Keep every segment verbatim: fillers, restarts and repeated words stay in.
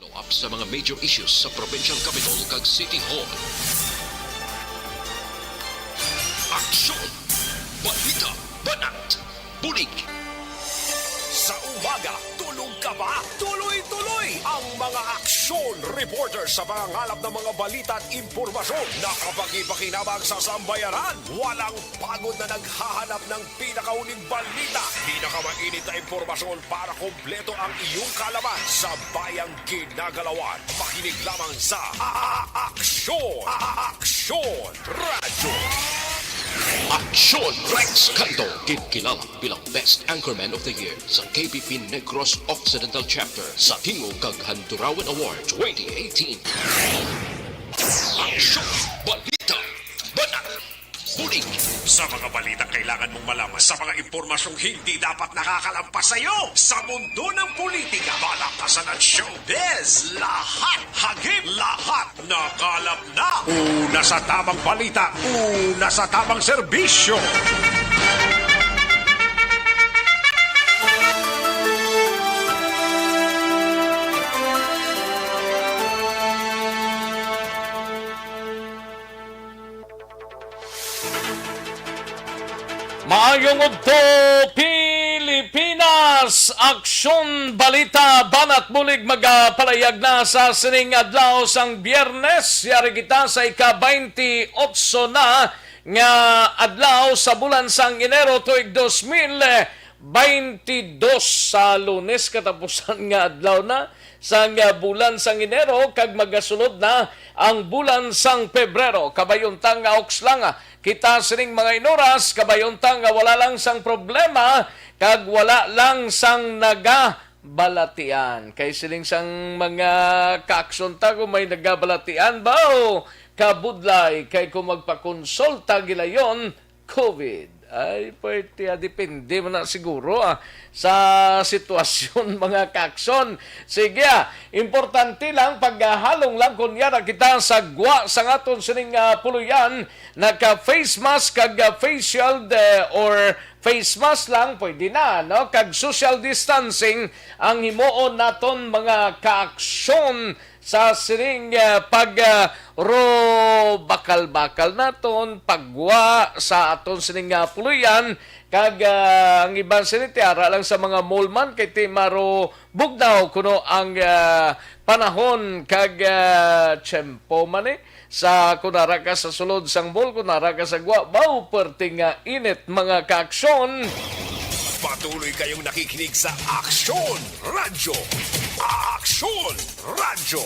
Follow-up sa mga major issues sa provincial capitol kag city hall. Aksyon! Balita! Banat! Bulig! Sa umaga, tulog ka ba? Tuloy-tuloy ang mga aksyon reporter sa pangangalap ng mga balita at impormasyon. Nakapagpakinabang sa sambayanan. Walang pagod na naghahanap ng pinakahuling balita, pinakamainit na impormasyon para kompleto ang iyong kaalaman sa bayang ginagalawan. Makinig lamang sa A-, A-, Aksyon! A-, A-, Aksyon Radyo! Aksyon Rex Canto, ginkilala bilang Best Anchorman of the Year sa K P P Negros Occidental Chapter sa Tingog kag Handurawan Award twenty eighteen. Aksyon! Balita! Banat! Bulig! Sa mga balitang kailangan mong malaman, sa mga impormasyong hindi dapat nakakalampas sa iyo, sa mundo ng politika, palakasan at showbiz, lahat, hagip, lahat, nakalap na. Una sa tamang balita, una sa tamang serbisyo. Maayong udto, Pilipinas! Aksyon Balita, Banat Bulig magapalayag na sa sining adlaw sang Biyernes. Yari kita sa ika-twenty-eight na nga adlaw sa bulan sang Enero tuig dos mil twenty-two, sa Lunes, katapusan nga adlaw na sang bulan sang Enero, kag magasulod na ang bulan sang Pebrero. Kabayon ta nga oks lang, ah, kita sining mga inuras, kabayon ta nga wala lang sang problema, kag wala lang sang nagabalatian. Kay siling sang mga kaakson ta, kung may nagabalatian ba o kabudlay, kay kung magpakonsulta gilayon, covid. Ay, pwerte, ah, depende man na siguro, ah, sa sitwasyon, mga kaakson. Sige, ah, importante lang, paghalong lang, kunyara kita sa gwa sa aton sining, ah, puloy-an, naka-face mask kag, ah, face shield, eh, or face mask lang, pwede na, no? Kag social distancing ang himuon naton, mga kaakson, sa sining, ah, pag, ah, ro bakal-bakal naton, paggwa sa aton sining, ah, puloy-an, kag, ah, ang iban sini ti ara lang sa mga mall man, kay ti maro bugnaw kuno ang, ah, panahon kag, ah, tiyempo man, eh. Sa kun ara ka sa sulod sang mall, kun ara ka sa gwa, baw, perti nga init, mga kaaksyon. Patuloy kayong nakikinig sa Aksyon Radyo. Aksyon Radyo.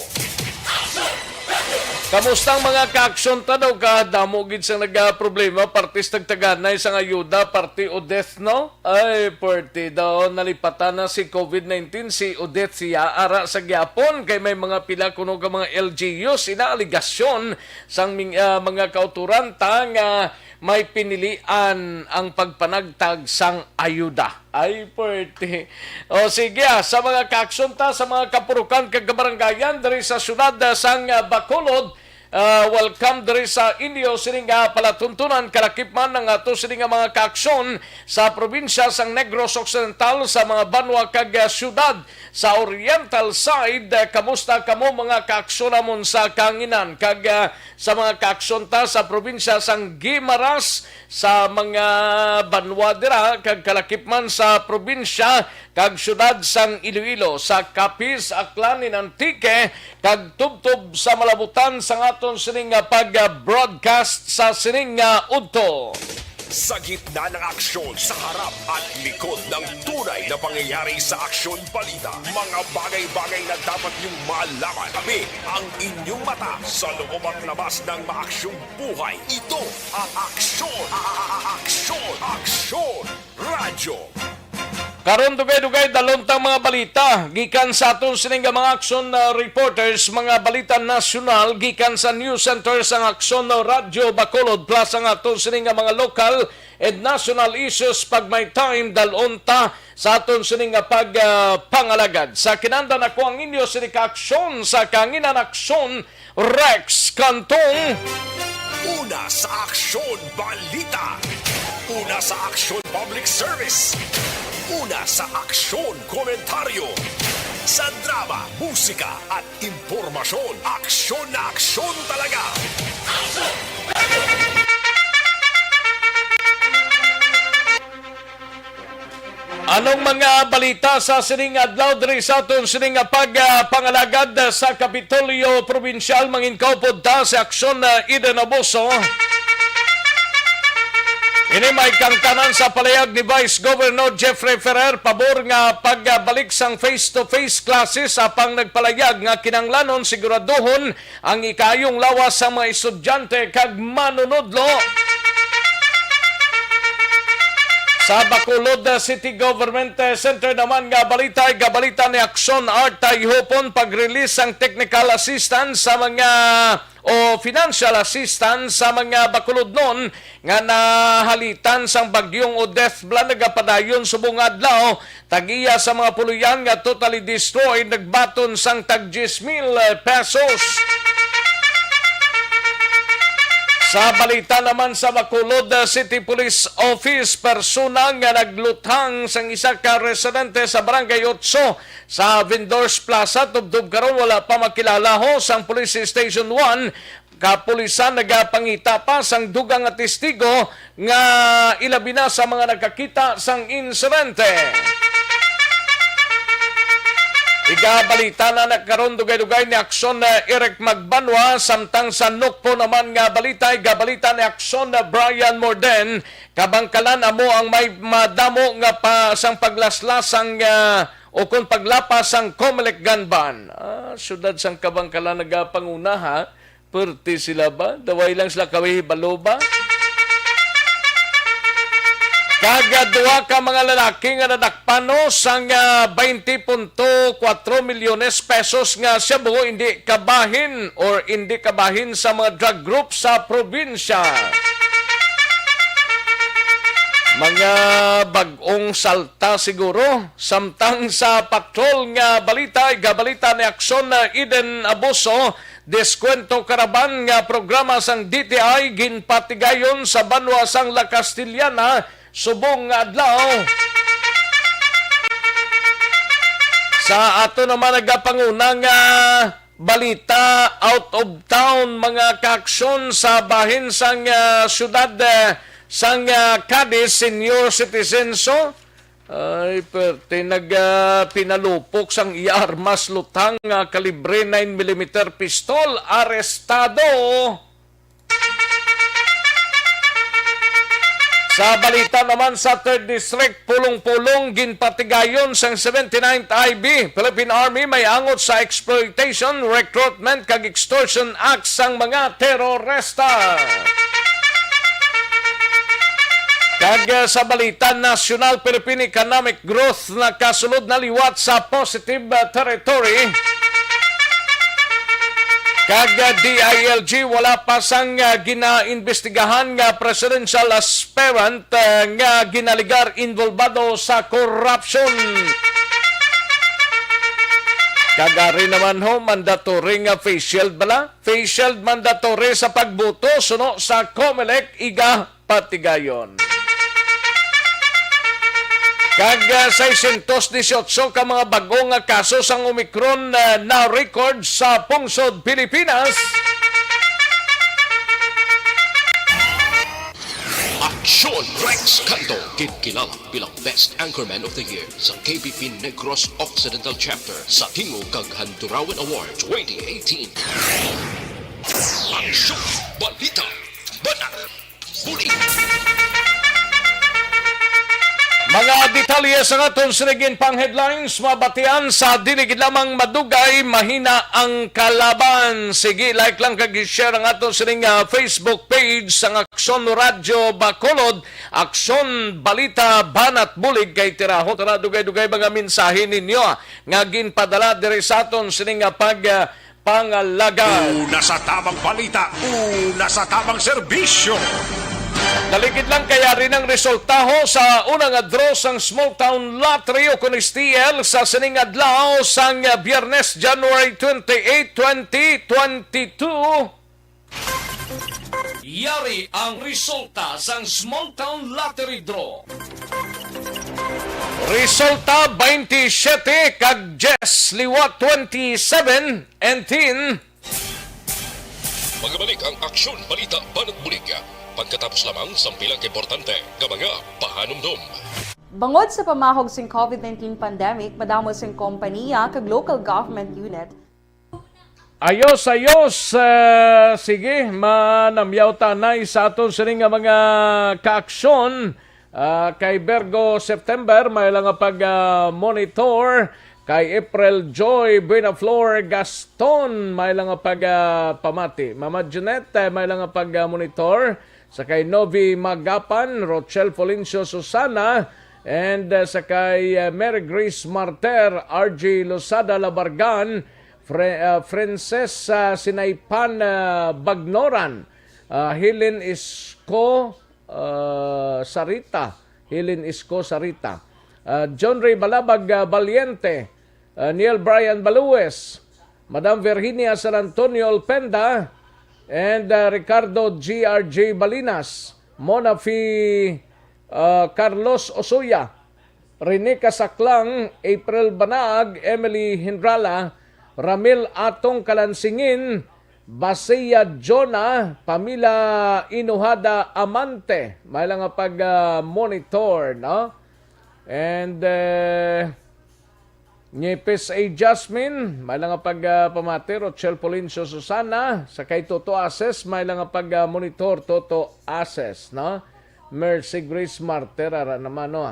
Kamusta ang mga kaaksyon ta daw? Kadamo gid sang nagaproblema, parte sa tagtaganay sang ayuda, parte Odette, no? Ay, pwerte daw, nalipatan na si covid nineteen, si Odette siya, ara sa gyapon, kay may mga pila kuno ka mga L G Us, ina aligasyon sang ming-, ah, mga kauturan ta nga may pinilian ang pagpanagtag sang ayuda. Ay, pwerte. O sige, ah, sa mga kaakson ta, sa mga kapurukan kag kabarangayan diri sa syudad, ah, sang, ah, Bacolod, ah, welcome diri sa inyo sini nga palatuntunan, kalakip man ang ato sini nga mga kaaksyon sa probinsya sang Negros Occidental, sa mga banwa kag, ah, syudad sa Oriental side. Ah, kamusta kamo, mga kaaksyon namon sa kahanginan, kag, ah, sa mga kaaksyon ta sa probinsya sang Guimaras, sa mga banwa dira, kag kalakip man sa probinsya kag syudad sang Iloilo, sa Capiz, Aklan, and Antique, kag tubtob sa malabutan sang aton sining nga pag-broadcast sa sining nga udto. Sa gitna ng aksyon, sa harap at likod ng tunay na pangyayari sa Aksyon Balita, mga bagay-bagay na dapat niyong malaman. Kami ang inyong mata sa loob at labas ng maaksyong buhay. Ito ang Aksyon, a-, a-, a-, Aksyon, Aksyon Radyo. Karon, dugay-dugay, dalon ta mga balita gikan sa aton sining nga mga aksyon, ah, reporters, mga balita nasyonal gikan sa news center sang Aksyon Radyo Bacolod, plus ang aton sining nga mga local and national issues. Pag may time, dalon ta sa aton sining nga pag, ah, pangalagad. Sa kinahanglan, ako ang inyo sini ka aksyon sa kahanginan, Aksyon Rex Cantong. Una sa Aksyon Balita. Una sa Aksyon Public Service. Una sa Aksyon Komentaryo. Sa drama, musika, at impormasyon, aksyon na aksyon talaga. Anong mga balita sa sining adlaw diri sa aton sining nga pag, ah, pangalagad sa Kapitolyo Probinsyal? Manginkaupod ta sa aksyon, ah, Eden Abuso. Ini may kangtanan sa palayag ni Vice Governor Jeffrey Ferrer pabor nga pagbalik sang face-to-face classes, apang nagpalayag nga kinahanglanon siguraduhon ang ikaayong lawas sang mga estudyante kag manunodlo. Sa Bacolod City Government Center naman nga balita, gabalita ni Aksyon Art Tayhupon pag-release sang technical assistance sa mga o financial assistance sa mga Bacolodnon nga nahalitan sang bagyong Odette bala nagapadayon subong nga adlaw, tag-iya sa mga puloy-an nga totally destroyed nagbaton sang tag diyes mil pesos. Sa balita naman sa Bacolod, uh, City Police Office, persona nga nagluthang sang isa ka residente sa Barangay Otso sa Vendors Plaza, tubtob karon wala pa makilala ho sang Police Station one. Kapulisan nagapangita pa sang dugang nga testigo nga ilabi na sa mga nakakita sang insidente. Igabalita na na karon dugay-dugay ni Aksyon, eh, Eric Magbanwa, samtang sa Nokpo naman nga balita, igabalita ni Aksyon, eh, Brian Morden, Kabangkalan amo ang may madamo nga pa sang paglaslas sang, ah, o kon paglapas sang Comelec gun ban. Ah, siyudad sang Kabangkalan nagapanguna, ha? Perti sila ba? Daway lang sila kawihibalo ba? Kag, ah, duha ka mga lalaki nga nadakpan, no, sang, ah, twenty punto kuwatro milyones pesos nga shabu hindi kabahin or hindi kabahin sa mga drug group sa probinsya. Mga bag-ong salta siguro. Samtang sa patrol nga balita, igabalita ni Aksyon, ah, Eden Abuso, Deskwento Karaban nga programa sang D T I ginpatigayon sa banwa sang La Castellana subong nga adlaw. Sa ato naman nagapanguna nga balita, out of town, mga kaaksyon sa bahin sang, ah, siyudad, ah, sang, ah, Cadiz, senior citizen so Ay, perte nag, ah, pinalupok sang iya armas, lutang nga kalibre nine millimeter pistol, arestado. Sa balita naman sa Third District, pulong-pulong ginpatigayon sang seventy-ninth I B, Philippine Army, may angot sa Exploitation, Recruitment kag Extortion Act sang mga terorista. Kag, ah, sa balita nasyonal, Philippine economic growth nakasulod na liwat sa positive, ah, territory. Kag, ah, D I L G wala pa sang, ah, ginaimbestigahan nga presidential aspirant, ah, nga ginaligar involbado sa korupsyon. Kag ari naman ho, mandatory nga face shield bala? Face shield mandatory sa pagboto suno sa Comelec, iga patigayon. Kag, ah, seiscientos dieciocho ka mga bag-o nga kaso sang Omicron, ah, na-record sa pungsod Pilipinas. Aksyon Rex Canto, ginkilala bilang Best Anchorman of the Year sa K B P Negros Occidental Chapter sa Tingog kag Handurawan Award twenty eighteen. Aksyon, balita, banat, bulig. Mga detalye sa aton sining pang headlines, mabatian sa dili gid lamang madugay, mahina ang kalaban. Sige, like lang kag share ang aton sining, ah, Facebook page sang Aksyon Radyo Bacolod, Aksyon Balita Banat Bulig, kay tirahon ta na dugay-dugay mga mensahe ninyo, ah, nga ginpadala diri sa aton sining, ah, pag, ah, pangalagad. Una sa tamang balita, una sa tamang serbisyo. Naligid lang kay ari nang resulta ho sa una nga draw sang Small Town Lottery o kun S T L sa sining adlaw sang, ah, Biyernes, January twenty-eight, twenty twenty-two. Yari ang resulta sang Small Town Lottery Draw. Resulta, twenty-seven kag diyes liwat twenty-seven and ten. Magabalik ang aksyon, balita, banat bulig. Pagkatapos lamang sang pila ka importante nga mga pahanumdom. Bangod sa pamahog sing covid nineteen pandemic, madamo sing kompaniya kag local government unit Ayos, ayos. Ah, sige, manamyaw ta anay sa aton sini nga mga kaaksyon. Ah, kay Virgo September, may lang nga pag, ah, monitor. Kay April Joy Buenaflor Gaston, may lang nga pag, ah, pamati. Mama Jeanette, eh, may lang nga pag, ah, monitor. Sa kay Novi Magapan, Rochelle Polincio Susana, and, ah, sa kay, ah, Mary Grace Marter, R J Losada Labargan, Fre-, ah, Frances, ah, Sinaypan, ah, Bagnoran, ah, Helen Isko, ah, Sarita, Helen Isko Sarita, ah, John Ray Balabag, ah, Valiente, ah, Neil Brian Balues, Madam Virginia San Antonio Olpenda, and, ah, Ricardo G R J Balinas, Mona Fi, ah, Carlos Osuya, Rene Casaclang, April Banaag, Emily Hindrala, Ramil Atong Kalansingin, Basia Jonah, Pamila Inuhada Amante, may lang nga pag, ah, monitor, no? And, eh, Nyepes A Jasmine, may lang nga pag, ah, pamati, Rochelle Polincio Susana, sa kay Toto Ases, may lang nga pag, ah, monitor, Toto Ases, no? Mercy Grace Marter, ara naman, no?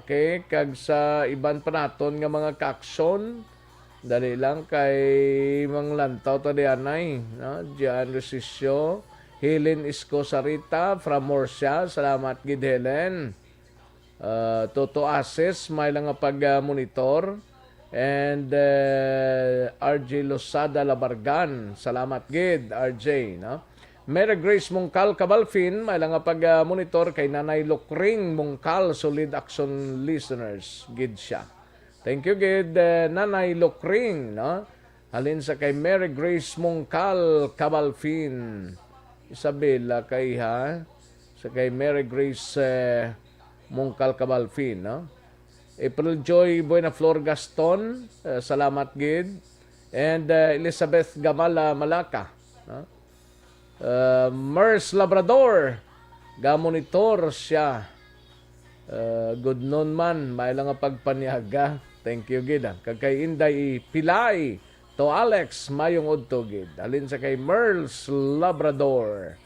Okay, kag sa iban pa naton nga mga kaaksyon, dali lang kay manglantaw ta di anay, no? Gian Resisio, Helen Isko Sarita from Murcia, salamat gid, Helen. Uh, Toto Asis, may lang nga pag-monitor. And, uh, R J Losada Labargan, salamat gid, R J, no? Mary Grace Mungkal Cabalfin, may lang nga pag-monitor kay Nanay Lokring Mungkal, solid action listeners gid siya. Thank you gid, uh, Nanay Lokring, no? Halin sa kay Mary Grace Mungkal Cabalfin. Isabela kay ha? Sa kay Mary Grace, eh, Mungkal Cabalfin, no? April Joy Buena Flor Gaston, eh, salamat gid. And, eh, Elizabeth Gamala Malaka, no? Uh, Mers Labrador, gamonitor siya. Uh, good noon man, may lang nga pagpanyaga. Thank you gid, ah. Kag kay Inday Pilay, to Alex, mayong udto gid. Halin sa kay Merls Labrador,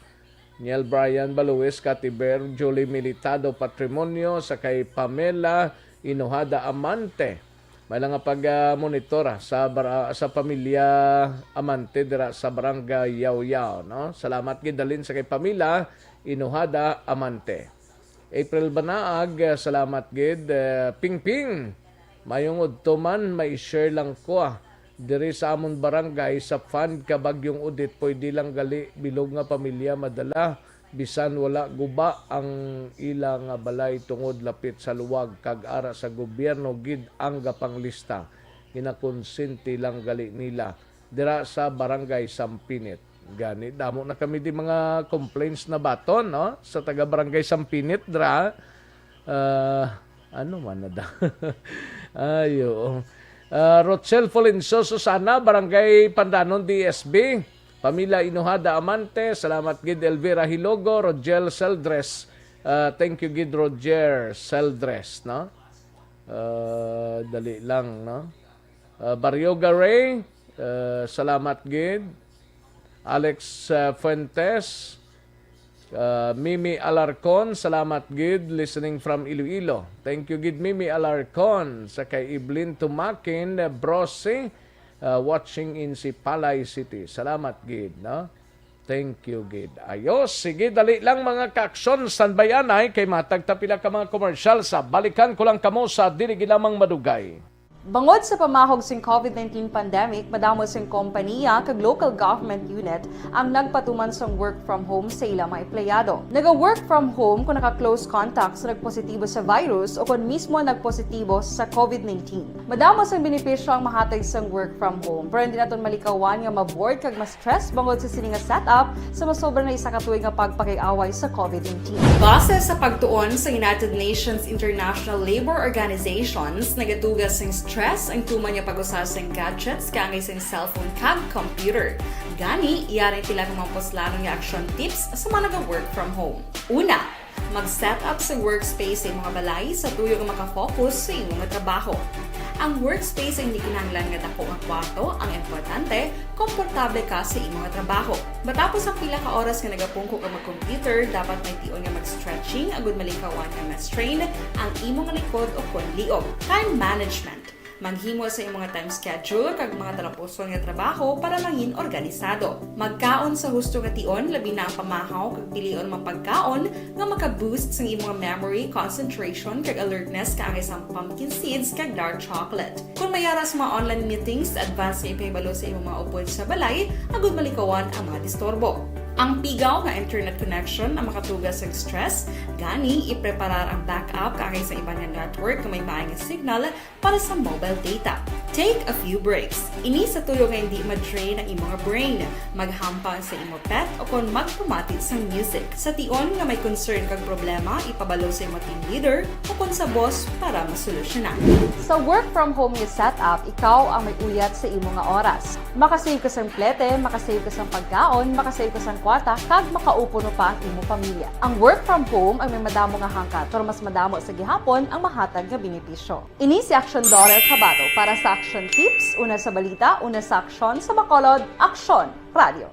Niel Brian Baluis, Katiber, Julie Militado Patrimonio, sa kay Pamela Inuhada Amante. May lang nga pag-, ah, monitor, ah, sa bara-, sa pamilya Amante dira sa Barangay Yaoyao, no? Salamat gid halin sa kay pamilya Inuhada Amante. April Banaag, ah, salamat gid, eh, Pingping. Mayong udto man, may share lang ko, ah. Diri sa amon barangay, sa fund ka Bagyong Odette, pwede lang gali bilog nga pamilya madala. Bisan wala guba ang ila nga balay tungod lapit sa luwag kag ara sa gobyerno gid ang gapanglista. Ginakonsente lang gali nila dira sa Barangay Sampinit. Gani, damo na kami di mga complaints na baton, no? Sa taga Barangay Sampinit, dira. Ah, ano man na da? Ay, oo. Ah, Rochelle Folencio Susana, Barangay Pandanon, D S B. Pamilya Inuhada Amante, salamat gid Elvira Hilogo, Rogel Seldres. Ah, thank you gid Roger Seldres, no? Ah, dali lang, no? Ah, Barrio Garay, ah, salamat gid. Alex, ah, Fuentes, ah, Mimi Alarcon, salamat gid, listening from Iloilo. Thank you gid, Mimi Alarcon, sa kay Evelyn Tumakin, ah, Brose, ah, watching in Sipalay City. Salamat gid, no? Thank you gid. Ayos, sige, dali lang mga kaaksyon, standby anay, kay matag ta pila ka mga commercial sa balikan ko lang kamo sa dili gid lamang madugay. Bangod sa pamahog sing COVID nineteen pandemic, madamo sing kompaniya kag local government unit ang nagpatuman sang work from home sa ila mga empleyado. Naga-work from home kung naka-close contact sa nagpositibo sa virus o kon mismo nagpositibo sa COVID nineteen. Madamo sang benepisyo ang mahatag sang work from home, pero hindi naton malikawan nga ma-bored kag ma-stress bangod sa sini nga setup sa masobra na isa ka tuig nga pagpakig-away sa COVID nineteen. Base sa pagtuon sa United Nations International Labour Organizations, nagatugas sing stress ang tuman nga pag-usa sing gadgets kaangay sing cellphone kag computer. Gani, yari ang pila ka mga puslanon nga action tips sa mga naga-work from home. Una, mag-set up sa workspace sa imong balay sa tuyo nga makafocus sa imong trabaho. Ang workspace ay hindi kinahanglan nga dako nga kwarto, ang importante, komportable ka sa imong trabaho. Matapos ang pila ka oras nga nagapungko ka mag-computer, dapat may tion nga mag-stretching agud malikawan nga ma-strain ang imong likod o kon liog. Time management. Maghimo sa imong time schedule kag mga talapuson nga trabaho para mangin organisado. Magkaon sa husto nga tion, labi na ang pamahaw kag pilion mga pagkaon nga maka-boost sang imong memory, concentration, kag alertness kaangay sang pumpkin seeds kag dark chocolate. Kung may ara sa mga online meetings, advance nga ipahibalo sa imong mga upod sa balay agud malikawan ang mga disturbo. Ang pigaw nga internet connection ang makatugas sa stress, gani ipreparar ang backup kaangay sa iban nga network nga may maay nga signal para sa mobile data. Take a few breaks. Ini sa tuyo nga hindi ma-drain ang imong brain. Maghampang sa imo pet o kon magpamati sang music. Sa tion nga may concern kag problema, ipabalo sa imo team leader o kon sa boss para masolusyonan. Sa work from home nga setup, ikaw ang may uyat sa imo nga oras. Makasave ka sang plete, makasave ka sang pagkaon, makasave ka sang kwarta, kag makaupo no pa ang imo pamilya. Ang work from home ang may madamo nga hangkat, pero mas madamo sa gihapon ang mahatag nga benepisyo. Ini si Action Daughter Kabato para sa Action Tips, una sa balita, una sa aksyon, sa Bacolod, Aksyon Radio.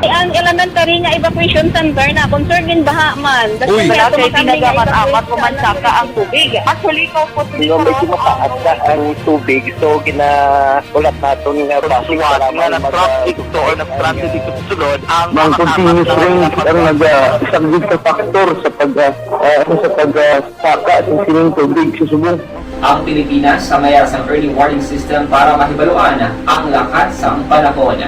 Ang elementary nga evacuation center na concern in baha man. Uy. Wala kay ginagamit amat ko man saka ang tubig. Actually, ikaw po, medyo mataas na ang tubig, so ginahulat naton nga basic kailangan na-traffic to or na-traffic ito sulod ang mga continuous rain ang nag-, ah, isang big factor sa pag, ah, ah, ano, sa pag, ah, saka sa sining tubig sa subong. Ang Pilipinas sa may sang early warning system para mahibaluan ang lakat sang panahon.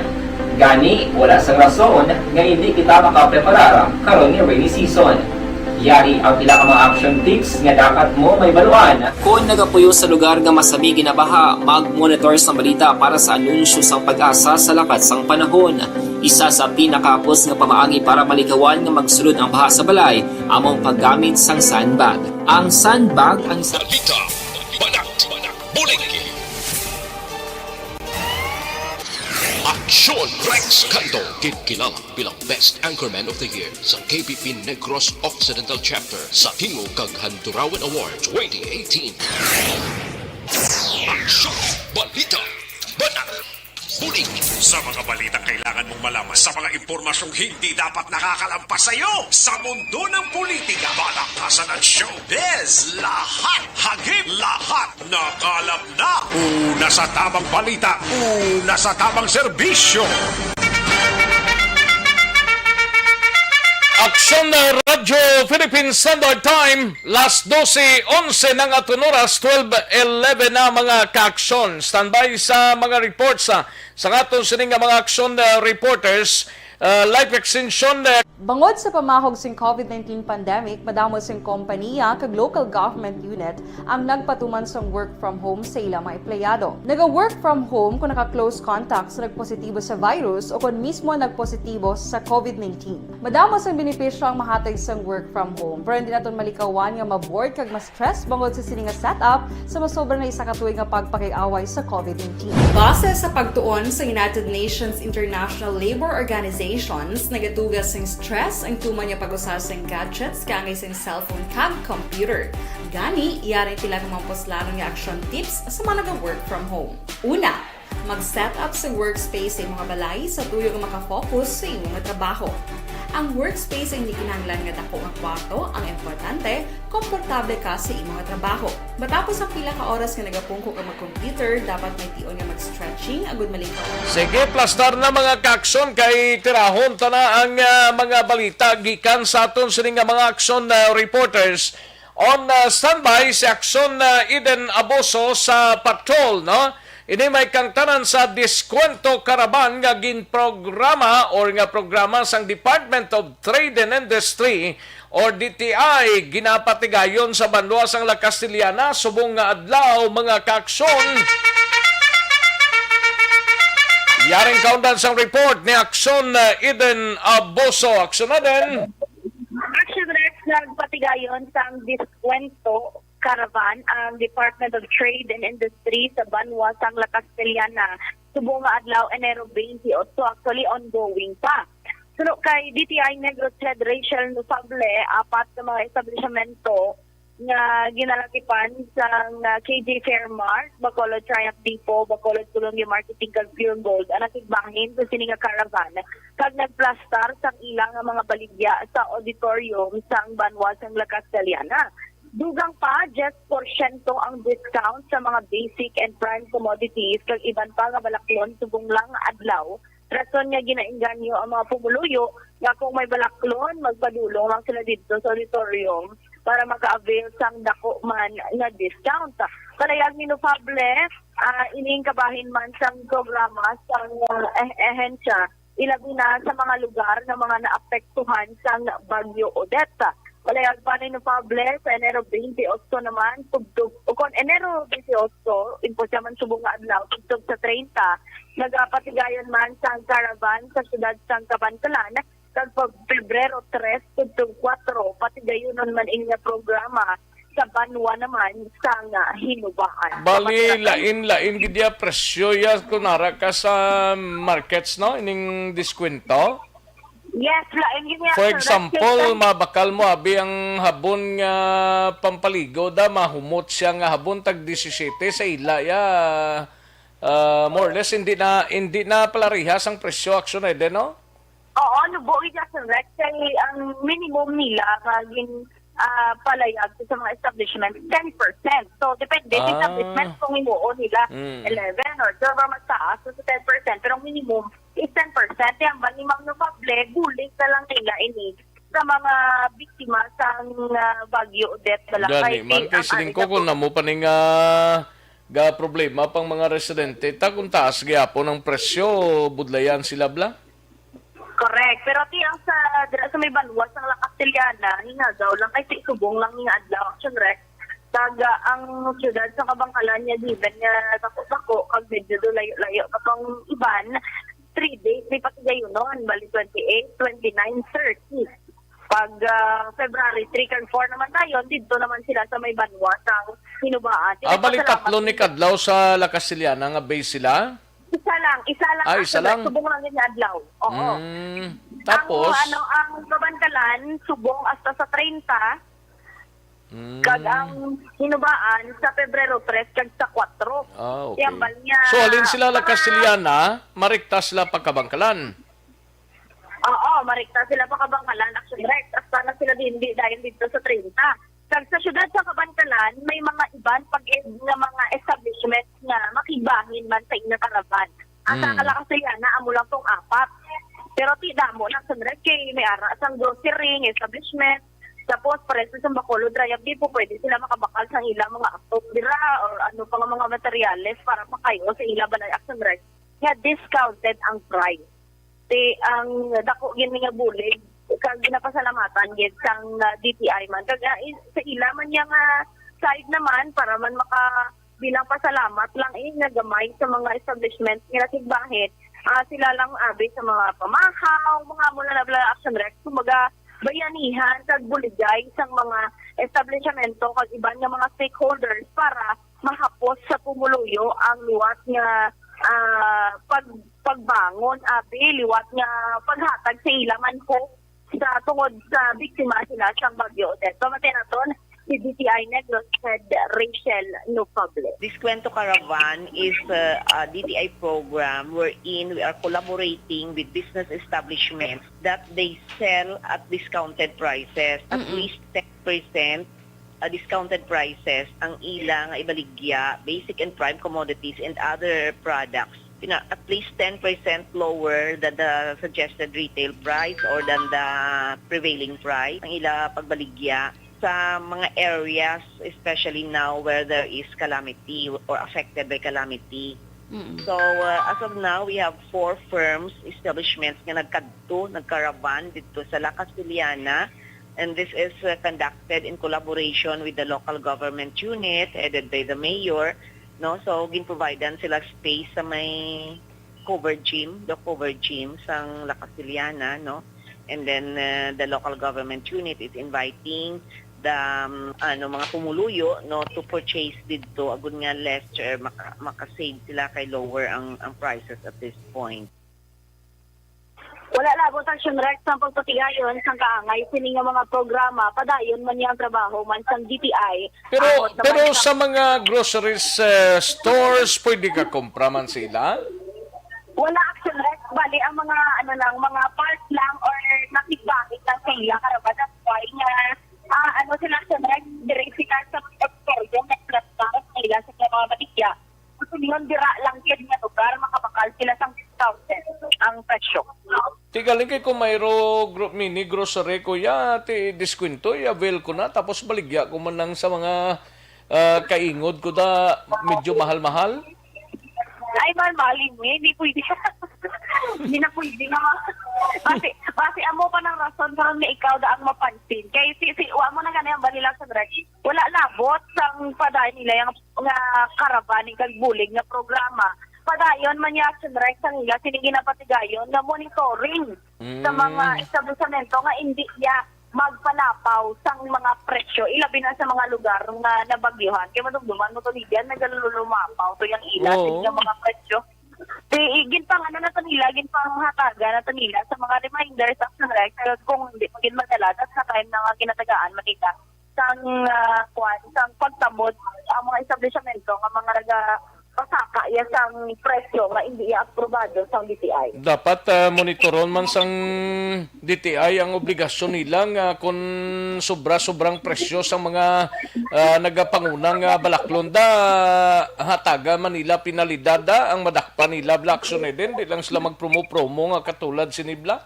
Gani, wala sang rason nga hindi kita makapreparar karon ni rainy season. Yari ang pila ka mga action tips nga dapat mo mahibaluan. Kon nagapuyo sa lugar nga masabi ginabaha, mag-monitor sa balita para sa anunsyo sang PAGASA sa lakat sang panahon. Isa sa pinakahapos nga pamaagi para malikawan nga magsulod ang baha sa balay amo ang paggamit sang sandbag. Ang sandbag ang isa Balita, banat, bulig. Aksyon Rex Canto, ginkilala bilang Best Anchorman of the Year sa K P P Negros Occidental Chapter sa Tingog kag Handurawan Award twenty eighteen. Aksyon, balita, banat, bulig. Sa mga balitang kailangan mong malaman, sa mga impormasyong hindi dapat nakakalampas sa iyo, sa mundo ng politika, balakasan at showbiz, lahat, hagip, lahat, nakalap na. Una sa tamang balita, una sa tamang serbisyo. Aksyon na Radyo Philippine Standard Time, las dose onse na nga aton oras, twelve eleven na mga kaaksyon. Standby sa mga reports, ah, sa aton sini nga mga aksyon, ah, reporters, ah, life extension, ah, Bangod sa pamahog sing COVID nineteen pandemic, madamo sing kompaniya kag local government unit ang nagpatuman sang work from home sa ila mga empleyado. Naga-work from home kung naka-close contact sa nagpositibo sa virus o kon mismo nagpositibo sa COVID nineteen. Madamo sang benepisyo ang mahatag sang work from home, pero hindi naton malikawan nga ma-bored kag ma-stress bangod sa sini nga setup sa masobra na isa ka tuig nga pagpakig-away sa COVID nineteen. Base sa pagtuon sa United Nations International Labor Organizations, nagatugas sing stress ang tuman nga pag-usa sing gadgets kaangay sing cellphone kag computer. Gani, yari ang pila ka mga puslanon nga action tips sa mga naga-work from home. Una, mag-set up sa workspace sa imong balay sa tuyo nga makafocus sa imong trabaho. Ang workspace ay hindi kinahanglan nga dako nga kwarto, ang importante, komportable ka sa imong trabaho. Matapos ang pila ka oras nga nagapungko ka mag-computer, dapat may tion nga mag-stretching agud malikaw. Sige, plastar na mga kaaksyon kay tirahon ta na ang, ah, mga balita gikan sa aton sini nga mga aksyon, ah, reporters. On, uh, standby si Aksyon, uh, Eden Abuso sa patrol, no? Ini may kangtanan sa Diskwento Caravan nga ginprograma or nga programa sang Department of Trade and Industry or D T I, ginapatigayon sa banwa sang La Castellana subong nga adlaw, mga kaaksyon. Yaring kaundan sang report ni Aksyon, uh, Eden Abuso. Aksyon na din. Action Rex, nagpatigayon sang Diskwento Caravan ang Department of Trade and Industry sa banwa sang La Castellana subong nga adlaw, Enero twenty-eight. Actually, ongoing pa. Suno kay D T I Negros Head Rachel Nufable, apat ka mga establishmento nga ginalakipan sang, ah, K J Fairmart, Bacolod Triumph Depot, Bacolod Columbia Marketing kag Pure Gold ang nakigbahin sa sini nga caravan kag nagplastar sang ila nga mga baligya sa auditorium sang banwa sang La Castellana. Dugang pa, diyes porsyento ang discount sa mga basic and prime commodities kag iban pa nga balaklon subong lang nga adlaw, rason nga ginaengganyo ang mga pumuluyo nga kung may balaklon, magpadulong lang sila didto sa auditorium para maka-avail sang dako man nga discount. Palayag ni Nufable, ah, ining kabahin man sang programa sang, ah, eh- ehensya, ilabi na sa mga lugar nga mga naapektuhan sang Bagyo Odette. Palayag pa ni Nufable, sa Enero twenty-eight naman, tubtob, o kon Enero twenty-eight, imposible man subong nga adlaw, tubtob sa treinta, nagapatigayon man sang caravan sa siyudad sang Kabankalan, kag pa Pebrero tres tubtob kuwatro, patigayonon man ini nga programa sa banwa naman sang Hinubaan. Bali, lain-lain gid ya presyo ya kung ara ka sa markets, no? Ining diskwento? Yes, lain gid niya. For example, mabakal mo abi ang habon nga pampaligo da, mahumot siya nga habon tag disisete sa ila ya. Ah, more or less, hindi na, hindi na palarihas ang presyo, Action Eden, no? Oo, nubo gid, Action Rex, kay ang minimum nila nga gin, ah, palayag sa mga establishment, ten percent. So, depende sa establishment kung himuon nila eleven or twelve or mas taas, so sa ten percent. Pero ang minimum is ten percent. Kaya ang ni Ma'am Nufable, bulig na lang nila ini sa mga biktima sang, ah, Bagyo Odette na lang. Gani man, kay siling ko kung namo pa ning, ah, ga problema pang mga residente, ta kung taas gyapon ang presyo, budlayan sila bla. Correct. Pero ti ang sa, dira sa may banwa sang La Castellana, hingagaw lang kay ti subong lang nga adlaw, Action Rex. Kag, ah, ang siyudad sa Kabankalan niya, given nga dako-dako, kag medyo do layo-layo pa tong iban, three days may patigayunon, bali twenty-eight, twenty-nine, thirty. Pag, ah, February three kag four naman tayo, didto naman sila sa may banwa sa Hinubaan. Ah, bali tatlo ni kadlaw sa La Castellana nga base sila? Isa lang, isa lang. Ah, isa lang. Subong lang nga adlaw. Oo. Mm, tapos? Ang, ano, ang Kabankalan, subong hasta sa treinta. Mm. Kag ang Hinubaan sa Pebrero tres kag sa kuwatro. Ah, okay. So, halin sila La Castellana, marekta sila pa Kabankalan? Oo, marekta sila pa Kabankalan, Action Rex. Hasta na sila hindi dahil dito sa treinta. Kag sa siyudad sa Kabankalan, may mga iban pag-, nga mga establishment nga makigbahin man sa inyong caravan. Ang sa La Castellana, amo lang tong apat. Pero ti damo na, Action Rex, kay may ara sang grocery nga establishment. Tapos, pares sa Bacolod Triumph Depot, pwede sila makabakal sang ilang mga atok dira or ano pa nga mga materyales para makayo sa ila balay, Action Rex, nga discounted ang price. Ti ang dako gid nga bulig, kag ginapasalamatan gid sang, ah, D T I man. Kag, ah, i-, sa ila man niya nga side naman, para man maka-, bilang pasalamat lang, eh, nga gamay sa mga establishment nga natigbahin, ah, sila lang abi sa mga pamahaw, mga mula na bala, Action Rex, kumbaga, bayanihan kag buligay sang mga establishmento kag iban nga mga stakeholders para mahapos sa pumuluyo ang liwat nga, ah, pag-, pagbangon, abi, liwat nga paghatag sa ila man hope sa tungod sa biktima sila sang Bagyo Odette. Pamati naton si D T I Negros Head Rachel Nufable. Diskwento Caravan is, uh, a D T I program wherein we are collaborating with business establishments that they sell at discounted prices, at least ten percent, uh, discounted prices ang ila nga ibaligya, basic and prime commodities and other products. Pina-, at least ten percent lower than the suggested retail price or than the prevailing price ang ila pagbaligya. sa mga areas, especially now where there is calamity or affected by calamity. Mm. So, uh, as of now, we have four firms, establishments nga nagkadto, nagkaraban dito sa La Castellana, and this is, uh, conducted in collaboration with the local government unit headed by the mayor, no? So, ginprovidean sila space sa may covered gym, the covered gym sang La Castellana, no? And then, uh, the local government unit is inviting the, um, ano, mga pumuluyo, no, to purchase didto, agud nga lesser, maka-, maka-save sila kay lower ang, ang prices at this point. Wala labot ang Shonrex sang pagpatigayon sang kaangay sini nga mga programa, padayon man niya ang trabaho man sang D T I. Pero, Ambot naman pero sa sa mga groceries, eh, stores, pwede ka kumpra man sila? Wala, Action Rex. Bali, ang mga, ano lang, mga parts lang or nakigbahin lang sa ila. Karabanan, why nga, ah, ano sila, Action Rex, dire sila sa mga store, yung nagplastar sa ila sa mga baligya. Gusto niyo, dira lang gid nga lugar, makabakal sila sang discounted ang presyo. Ti galing kay kung mayro gro-, mini grocery ko, ya, ti diskwento, i-avail ko na, tapos baligya ko man lang sa mga, ah, kaingod ko da, medyo mahal-mahal. Ay, mahal-mahal, eh, hindi pwede. Hindi na pwede nga ma-, basi, basi amo pa nang rason karon nga ikaw da ang mapansin. Kay si, si, wa mo na gani ang balila sa Rex. Wala labot sang padayon nila yung nga karabaning kag bulig nga programa. Padayon man niya, Rex, ang ila sini ginapatigayon nga monitoring sa mga Mm. establisamento nga hindi niya magpalapaw sang mga presyo, ilabi na sa mga lugar nga nabagyuhan. Kay madumduman mo to, Lidian, nagalulumapaw to yung ila Oo. sa mga presyo. Di, ginpangano na to nila, ginpanghatagan na to nila sa mga reminders, Action Rex, kung hindi magin madala, tas sa time na nga ginatagaan man nila sang, ah, kwan, sang pagtamod ang mga establisamento nga mga naga-, pasaka ya sang presyo nga hindi ya aprobado sang D T I. Dapat, ah, monitoron man sang D T I ang obligasyon nila nga kung sobra-sobrang presyo sang mga, ah, nagapangunang, ah, balaklon da, hatagan man nila penalidad da, ang madakpan nila bala, Action Eden, di lang sila magpromo-promo nga katulad sini bala.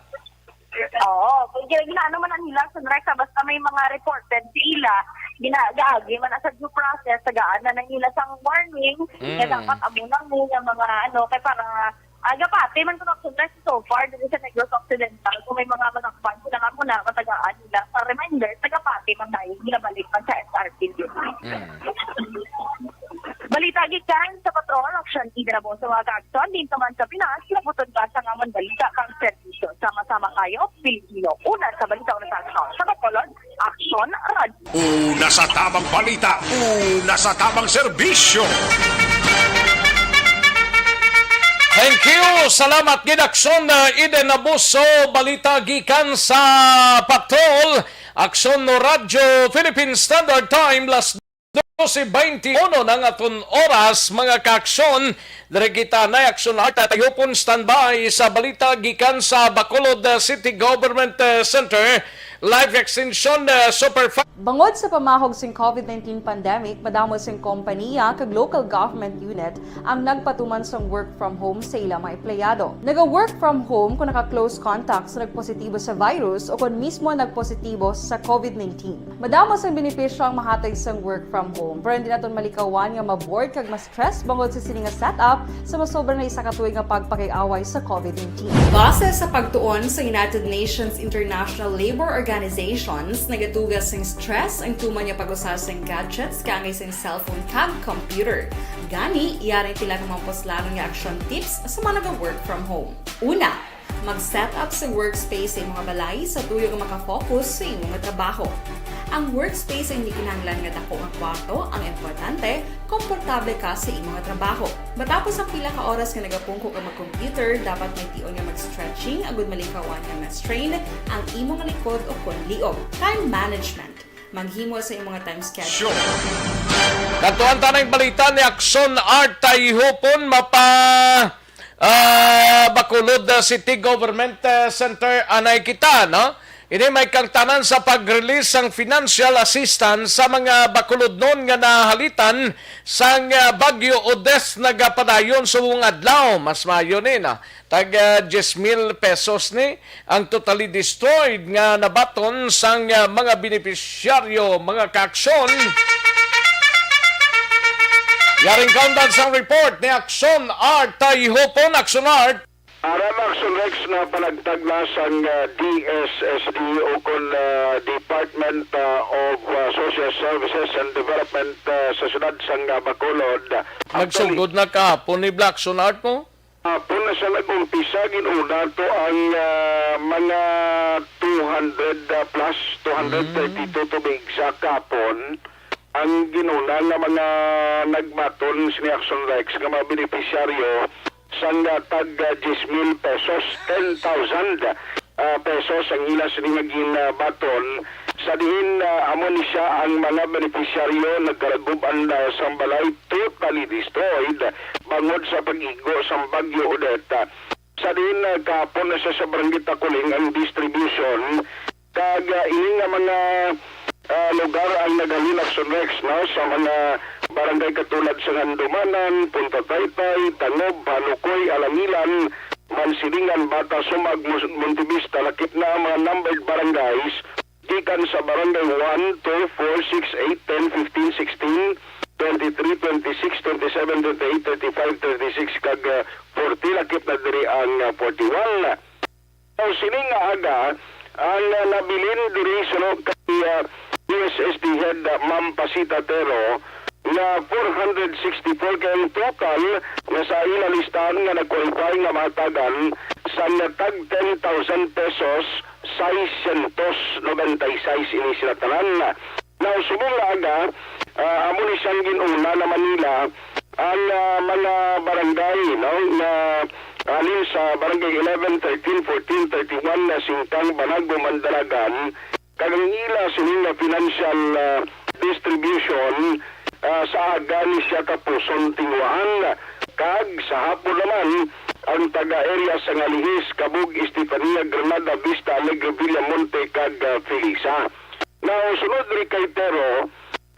Oo, kung gina-, ginaano man ang nila sa Rex, basta may mga reported sa ila, gina-, gaagi man sa due process, tagaan na nang nila sang warning, Mm. nga dapat amo na mo nga mga ano, kay para, ah, gapati man ko na so far, dito sa Negros Occidental, kung may mga masakpan, sila nga muna, matagaan nila sa reminder, sa gapati man tayo, ginabalik man sa S R P D. Mm. Balita gikan sa Patrol, Action Eden Aboso, mga kaagson, din naman sa Pinas, labuton ka sa ngamon balita kang serbisyo. Sama-sama kayo, Pilipino. Una sa balita, una sa aksyon. Sa Bacolod, Action Radio. Una sa tamang balita, una sa tamang serbisyo. Thank you. Salamat gid, Action, uh, Eden Abuso. Balita gikan sa Patrol, Action Radyo, Philippine Standard Time, las dose twenty-one na nga aton oras, mga kaaksyon. Diri kita na Action Art at Ayupon standby sa balita gikan sa Bacolod, uh, City Government, uh, Center. Life Extension, uh, Superfast. Bangod sa pamahog sing covid nineteen pandemic, madamo sing kompanya kag local government unit ang nagpatuman sang work from home sa ila mga empleyado. Naga-work from home kung naka-close contact sa nagpositibo sa virus o kon mismo nagpositibo sa covid nineteen. Madamo sang benepisyo ang mahatag sang work from home, pero hindi naton malikawan nga ma-bored kag ma-stress bangod sa sini nga setup sa masobra na isa ka tuig nga pagpakig-away sa covid nineteen. Base sa pagtuon sa United Nations International Labour Organizations, nagaduga sing stress ang tuman nga pag-usa sing gadgets kaangay sing cellphone kag computer. Gani, yari pila ka mga puslanon nga action tips sa mga naga-work from home. Una, mag-set up sa workspace sa imong balay sa tuyo nga maka-focus sa imong trabaho. Ang workspace ay hindi kinahanglan nga dako nga kwarto, ang importante, komportable ka sa imong trabaho. Matapos ang pila ka oras nga nagapungko ka mag-computer, dapat may tion nga mag-stretching agud malikawan nga ma-strain ang imong likod o kon liog. Time management. Maghimo sa imong time schedule. Sure. Kadtuan ta na ang balita ni Action Art Tayhupon, mapa, ah, Bacolod, ah, City Government, ah, Center, anay kita, no? Ini may kangtanan sa pag-release sang financial assistance sa mga Bacolodnon nga nahalitan sang, ah, Bagyo Odette nagapadayon subong adlaw. Mas maayo ni na tag, ah, diyes mil pesos ni ang totally destroyed nga nabaton sang, ah, mga benepisyaryo, mga kaaksyon. Yaring kaundan sang report ni Action Art Tayhupon. Action Art. Aram, Action Rex, nga panagtag na sang, ah, D S S D o kon, ah, Department, ah, of, ah, Social Services and Development, ah, sa siyudad sang, ah, Bacolod. Actually, nagsugod na kahapon ni Blackson Art mo? Hapon na siya nag-umpisa, ginuna to ang, ah, mga two hundred, ah, plus, two hundred thirty-two to be exact, hapon. Ang ginuna nga mga nagbaton sini, Action Rex, nga mga benepisyaryo sang, ah, tag, ah, diyes mil pesos, ten thousand, ah, pesos ang ila sini nga ginbaton, sa diin, ah, amo ni siya ang mga benepisyaryo nagkalaguban, ah, sang balay totally destroyed bangod sa pag-igo sang Bagyo Odette. Sa diin, ah, kahapon na siya sa Barangay Takuling ang distribution, kag, ah, ini nga mga, ah, lugar ang naghalin, Action Rex, no, sa mga barangay katulad sa Gandumanan, Punta Taytay, Tangob, Halukoy, Alangilan, Mansilingan, Bata, Sumag, Mus-, Montevista, lakip na ang mga numbered barangays, gikan sa barangay one, two, four, six, eight, ten, fifteen, sixteen, twenty-three, twenty-six, twenty-seven, twenty-eight, thirty-five, thirty-six, kag, ah, forty, lakip na diri ang, ah, forty-one. Sa sini nga aga, ang, ah, nabilin diri suno kay, ah, D S S D head, ah, Ma'am Pasita Tero, nga four hundred sixty-four kay ang total nga sa ila listahan nga nag-qualify nga mahatagan sang tag ten thousand pesos, seiscientos noventa y seis ini sila tanan. Now, subong nga aga, ah, amo ni siyang gin-una naman nila ang, ah, mga barangay, no, nga halin sa barangay eleven, thirteen, fourteen, thirty-one, na Singkang, Banago, Mandalagan, kag ang ila sini nga financial, ah, distribution, ah, sa aga ni siya tapuson tinguhaan. Kag sa hapon naman, ang taga-area sa Ngalihis, Cabug, Estefania, Granada, Vista Alegre, Villamonte, kag, ah, Felisa. Now, sunod diri kay Tero,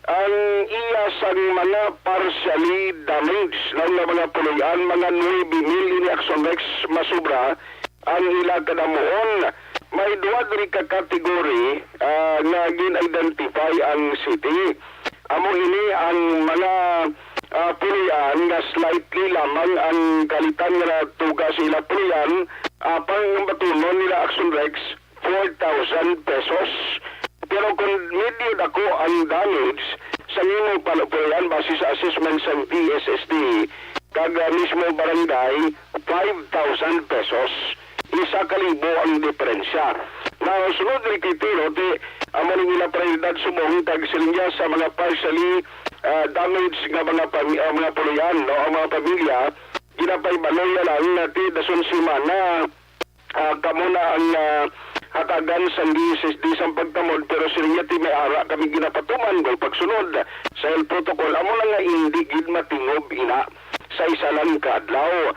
ang iya sang mga partially damaged, no, nga mga puloy-an, mga nuebe mil ini, Action Rex, masobra ang ila kadamuon. May duha diri ka category, ah, nga gin-identify ang city. Amo ini ang mga, ah, puloy-an nga slightly lamang ang kalitan nga natuga sa ila puloy-an, apang ang batunon nila, Action Rex, four thousand pesos. Pero kung medyo dako ang damage sa imong palupuyan base sa assessment sang D S S D kag, ah, mismo barangay, five thousand pesos. Isa ka libo ang diferensya. Now, sunod ni Tiro, ti, amo ning ila prioridad subong kag siling niya sa mga partially, ah, damage nga mga pami-, ah, mga puloy-an, no, ang mga pamilya, ginapahibalo niya lang nga ti dason semana, ah, kamo na ang, ah, hatagan sang D S S D sang pagtamod, pero siling niya ti may ara kami ginapatuman kay pagsunod sa health protocol. Amo na nga indi gid matingob ina sa isa lang ka adlaw.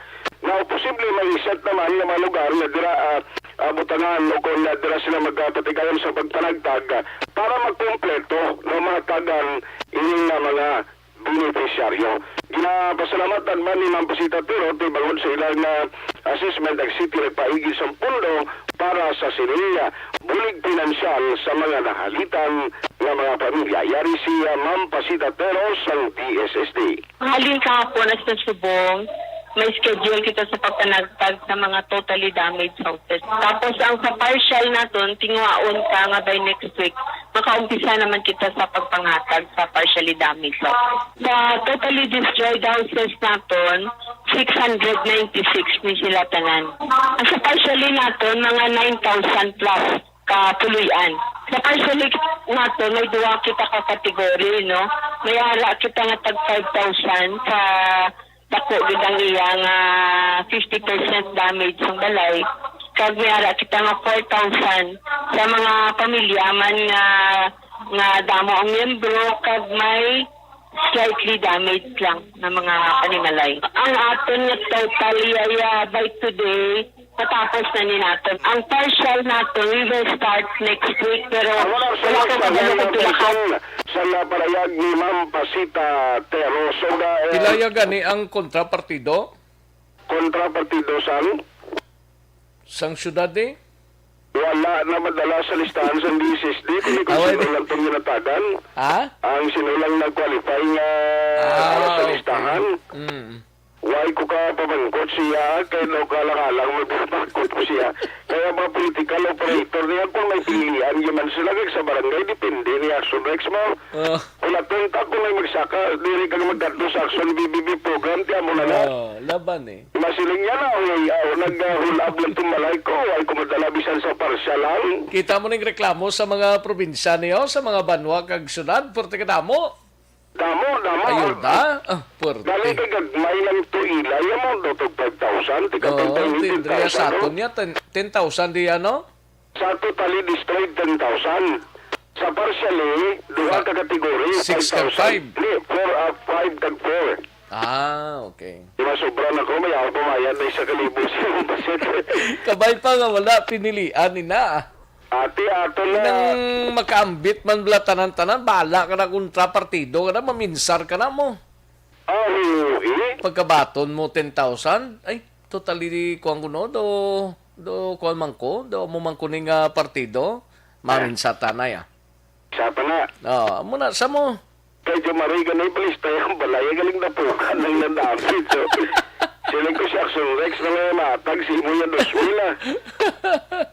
Now, posible may iset naman nga mga lugar nga dira, ah, ah, butangan o kung, ah, dira sila magpatigayon sa pagpanagtag, ah, para magkumpleto, no, mahatagan ini nga mga benepisyaryo. Ginapasalamatan man ni Ma'am Pasita Tiro ti bangod sa ilang, ah, assessment ang city nagpaigi sang pondo para sa sining, ah, bulig pinansyal sa mga nahalitan nga mga pamilya. Yari si, ah, Ma'am Pasita Tiro sang D S S D. Halin kahapon hasta subong, may schedule kita sa pagpanagtag sa mga totally damaged houses. Tapos ang sa partial naton, tinguhaon pa nga by next week, makaumpisa naman kita sa pagpanghatag sa partially damaged houses. Sa totally destroyed houses naton, six hundred ninety-six ni sila tanan. Ang sa partially naton, mga nine thousand plus ka puloy-an. Sa partially naton, may duha kita ka category, no? May ara kita nga tag five thousand sa dako gid ang iya nga fifty percent damage sang balay, kag may ara kita nga four thousand sa mga pamilya man nga, nga damo ang miyembro, kag may slightly damaged lang na mga panimalay. Ang aton nga total, iya, iya, by today, Matapos na ni nato. Ang partial nato, we will start next week, pero wala ko kabalo kung pila ka. Sa naparayag ni Ma'am Pasita Teroso, ga, eh, Pila ya gani ang kontrapartido? Kontrapartido sang? Sang syudad, eh? Wala na madala sa listahan sa D S S D, kung ikaw Away, sino di- lang itong ginatagan. Ha? Ang sino lang nag-qualify nga, Ah, ano, sa okay. Listahan. Mm. Why ko ka pamangkot siya, kay daw kalang-alang magpapangkot ko siya. Kaya mga political operator niya, kung may pilihan, yun man sila, kag sa barangay, depende ni Action Rex mo. Oh. Kung natunta ko may magsaka, diri ka magkadto sa Action B B B program, tiyan mo na na. Oh, laban eh. Masiling niya na, uy, ah, nag-hulab lang itong balay ko, ay kumadala bisan sa parsya lang. Kita mo ning reklamo sa mga probinsya niyo, sa mga banwa kag syudad, pwerte ka damo. Damo, damo. Ayun na? Ah, pwerte. Dali kay gagmay lang to ila, yan mo, daw tog five thousand, tika Oo, twenty, tindriya sa ten thousand, aton no? Niya, ten, ten thousand di ano? Sa totally destroyed, ten thousand. Sa partially, duha Pa-, ka category, six kag five thousand. Five. Di, four, ah, five kag four. Ah, okay. Di ba, sobra na ko, may ako pumayad na isa ka libo sa imong pasyente. Kabay pa nga wala, pinilian ni na. Ate, ato na. Nang makaambit man bala tanan-tanan, bala ka na kontra partido ka na, maminsar ka na mo. Ah, oo, eh. Pagkabaton mo ten thousand, ay, totally, kuwan ko, no? Do, do, kuwan man ko, do mo man ko ning, ah, partido, mamin sa tanay, ah. Sa pa na. Oh, amo na, sa mo. Kay Jomari, ganay palista yung balaya, galing na po ka nang nadapit. So, siling ko si Action Rex na may matag si imo yung dos mil, ah.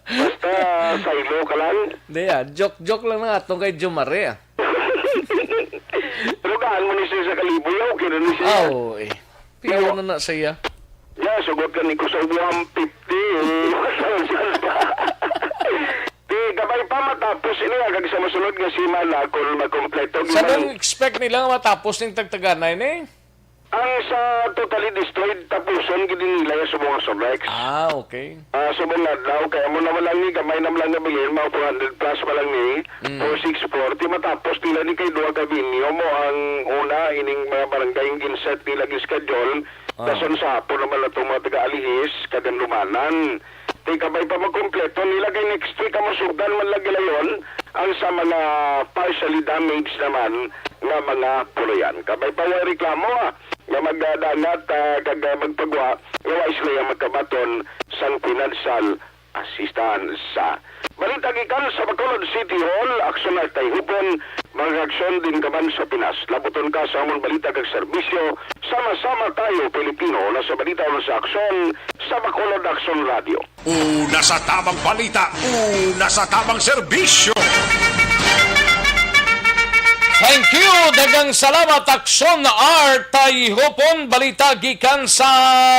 Basta, saylo ka lang. Hindi, ah. Joke-joke lang na atong kay Jomari, ah. Pero gaan mo ni siya sa kalibo, ya, okay na ni siya. Ah, oo, eh. Piyo na na siya. Ya, sugot ka ni ko sa one fifty, eh. Di, kabay pa matapos ini, ah, kag sa masunod nga semana, kung makompleto, Sa giman- nung expect nila nga matapos ning tagtaganay ni? Ang sa totally destroyed, tapuson gid nila yung subong nga Solex. Ah, okay. Ah, subong nga daw, kaya mo naman lang ni, gamay naman lang nga bilhin, mga four hundred plus pa lang ni, Mm. Four six four, di matapos nila ni kay duha ka venue mo ang una, ining mga barangay ang ginset nila, gi-schedule, Ah. Dason sa hapon naman na itong mga taga-Alihis, Kagandumanan. Di kabay pa magkumpleto nila kay next week ang masugdan man lagi layon ang sa mga partially damaged naman nga mga puloyan. Kabay pa way reklamo, ah, nga magdangat, ah, kag, ah, magpagwa nga way sila yang magkabaton sang financial assistance. Balita gikan sa Bacolod City Hall, Aksyon Artay Hupon, mag-aksyon din ka man sa Pinas. Labuton ka sa amon balita kag serbisyo, sama-sama tayo, Pilipino, na sa balita o sa aksyon, sa Bacolod Aksyon Radio. Una sa tamang balita, una sa tamang serbisyo. Thank you. Daghang salamat, Aksyon Artay Hupon. Balita gikan sa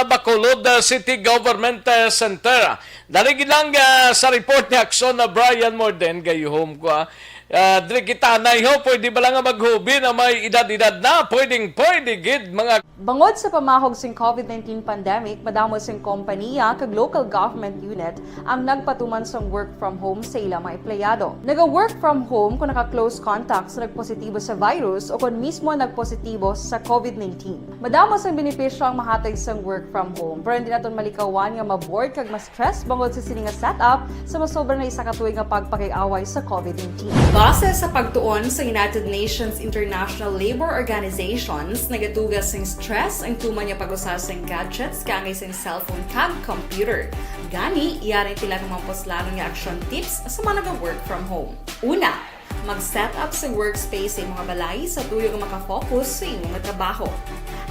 Bacolod, uh, City Government, uh, Center. Dali gid lang, uh, sa report ni Aksyon na Brian Morden, gayuhom ko, ah. Ah, diri kita, nay, ho, pwede ba lang nga maghubi na may edad-edad na? Pwedeng pwede gid, mga Bangod sa pamahog sing covid nineteen pandemic, madamo sing kompaniya kag local government unit ang nagpatuman sang work from home sa ila mga empleyado. Naga-work from home kon naka-close contact sa nagpositibo sa virus o kon mismo nagpositibo sa covid nineteen. Madamo sang benepisyo ang mahatag sang work from home, pero hindi naton malikawan nga ma-bored kag ma-stress bangod sa sini nga setup sa masobra na isa ka tuig nga pagpakiaway sa covid nineteen. Base sa pagtuon sa United Nations International Labour Organizations, nagatuga sing stress ang tuman nga pag-usa sing gadgets kaangay sing cellphone kag computer. Gani, yari ang pila ka mga puslanon nga action tips sa mga naga-work from home. Una, mag-set up sa workspace sa imong balay sa tuyo nga makafocus sa imong trabaho.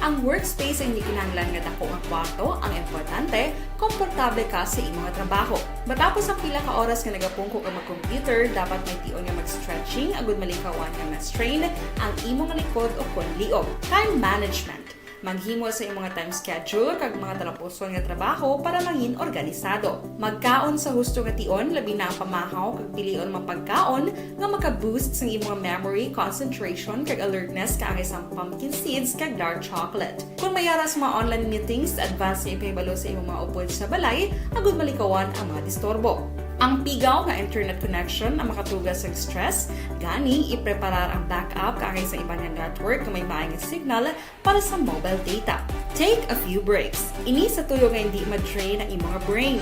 Ang workspace ay hindi kinahanglan nga dako nga kwarto, ang importante, komportable ka sa imong trabaho. Matapos ang pila ka oras nga nagapungko ka mag-computer, dapat may tion nga mag-stretching agud malikawan nga ma-strain ang imong likod o kon liog. Time management. Maghimo sa imong time schedule kag mga talapuson nga trabaho para mangin organisado. Magkaon sa husto nga tion, labi na ang pamahaw kag pilion mga pagkaon nga maka-boost sang imong memory, concentration, kag alertness kaangay sang pumpkin seeds kag dark chocolate. Kon may ara sa mga online meetings, advance nga ipahibalo sa imong mga upod sa balay agud malikawan ang mga disturbo. Ang pigaw nga internet connection ang makatuga sa stress, gani ipreparar ang backup kaangay sa iban nga network nga may maayong signal para sa mobile data. Take a few breaks. Ini sa tuyo nga hindi ma-drain ang imong brain.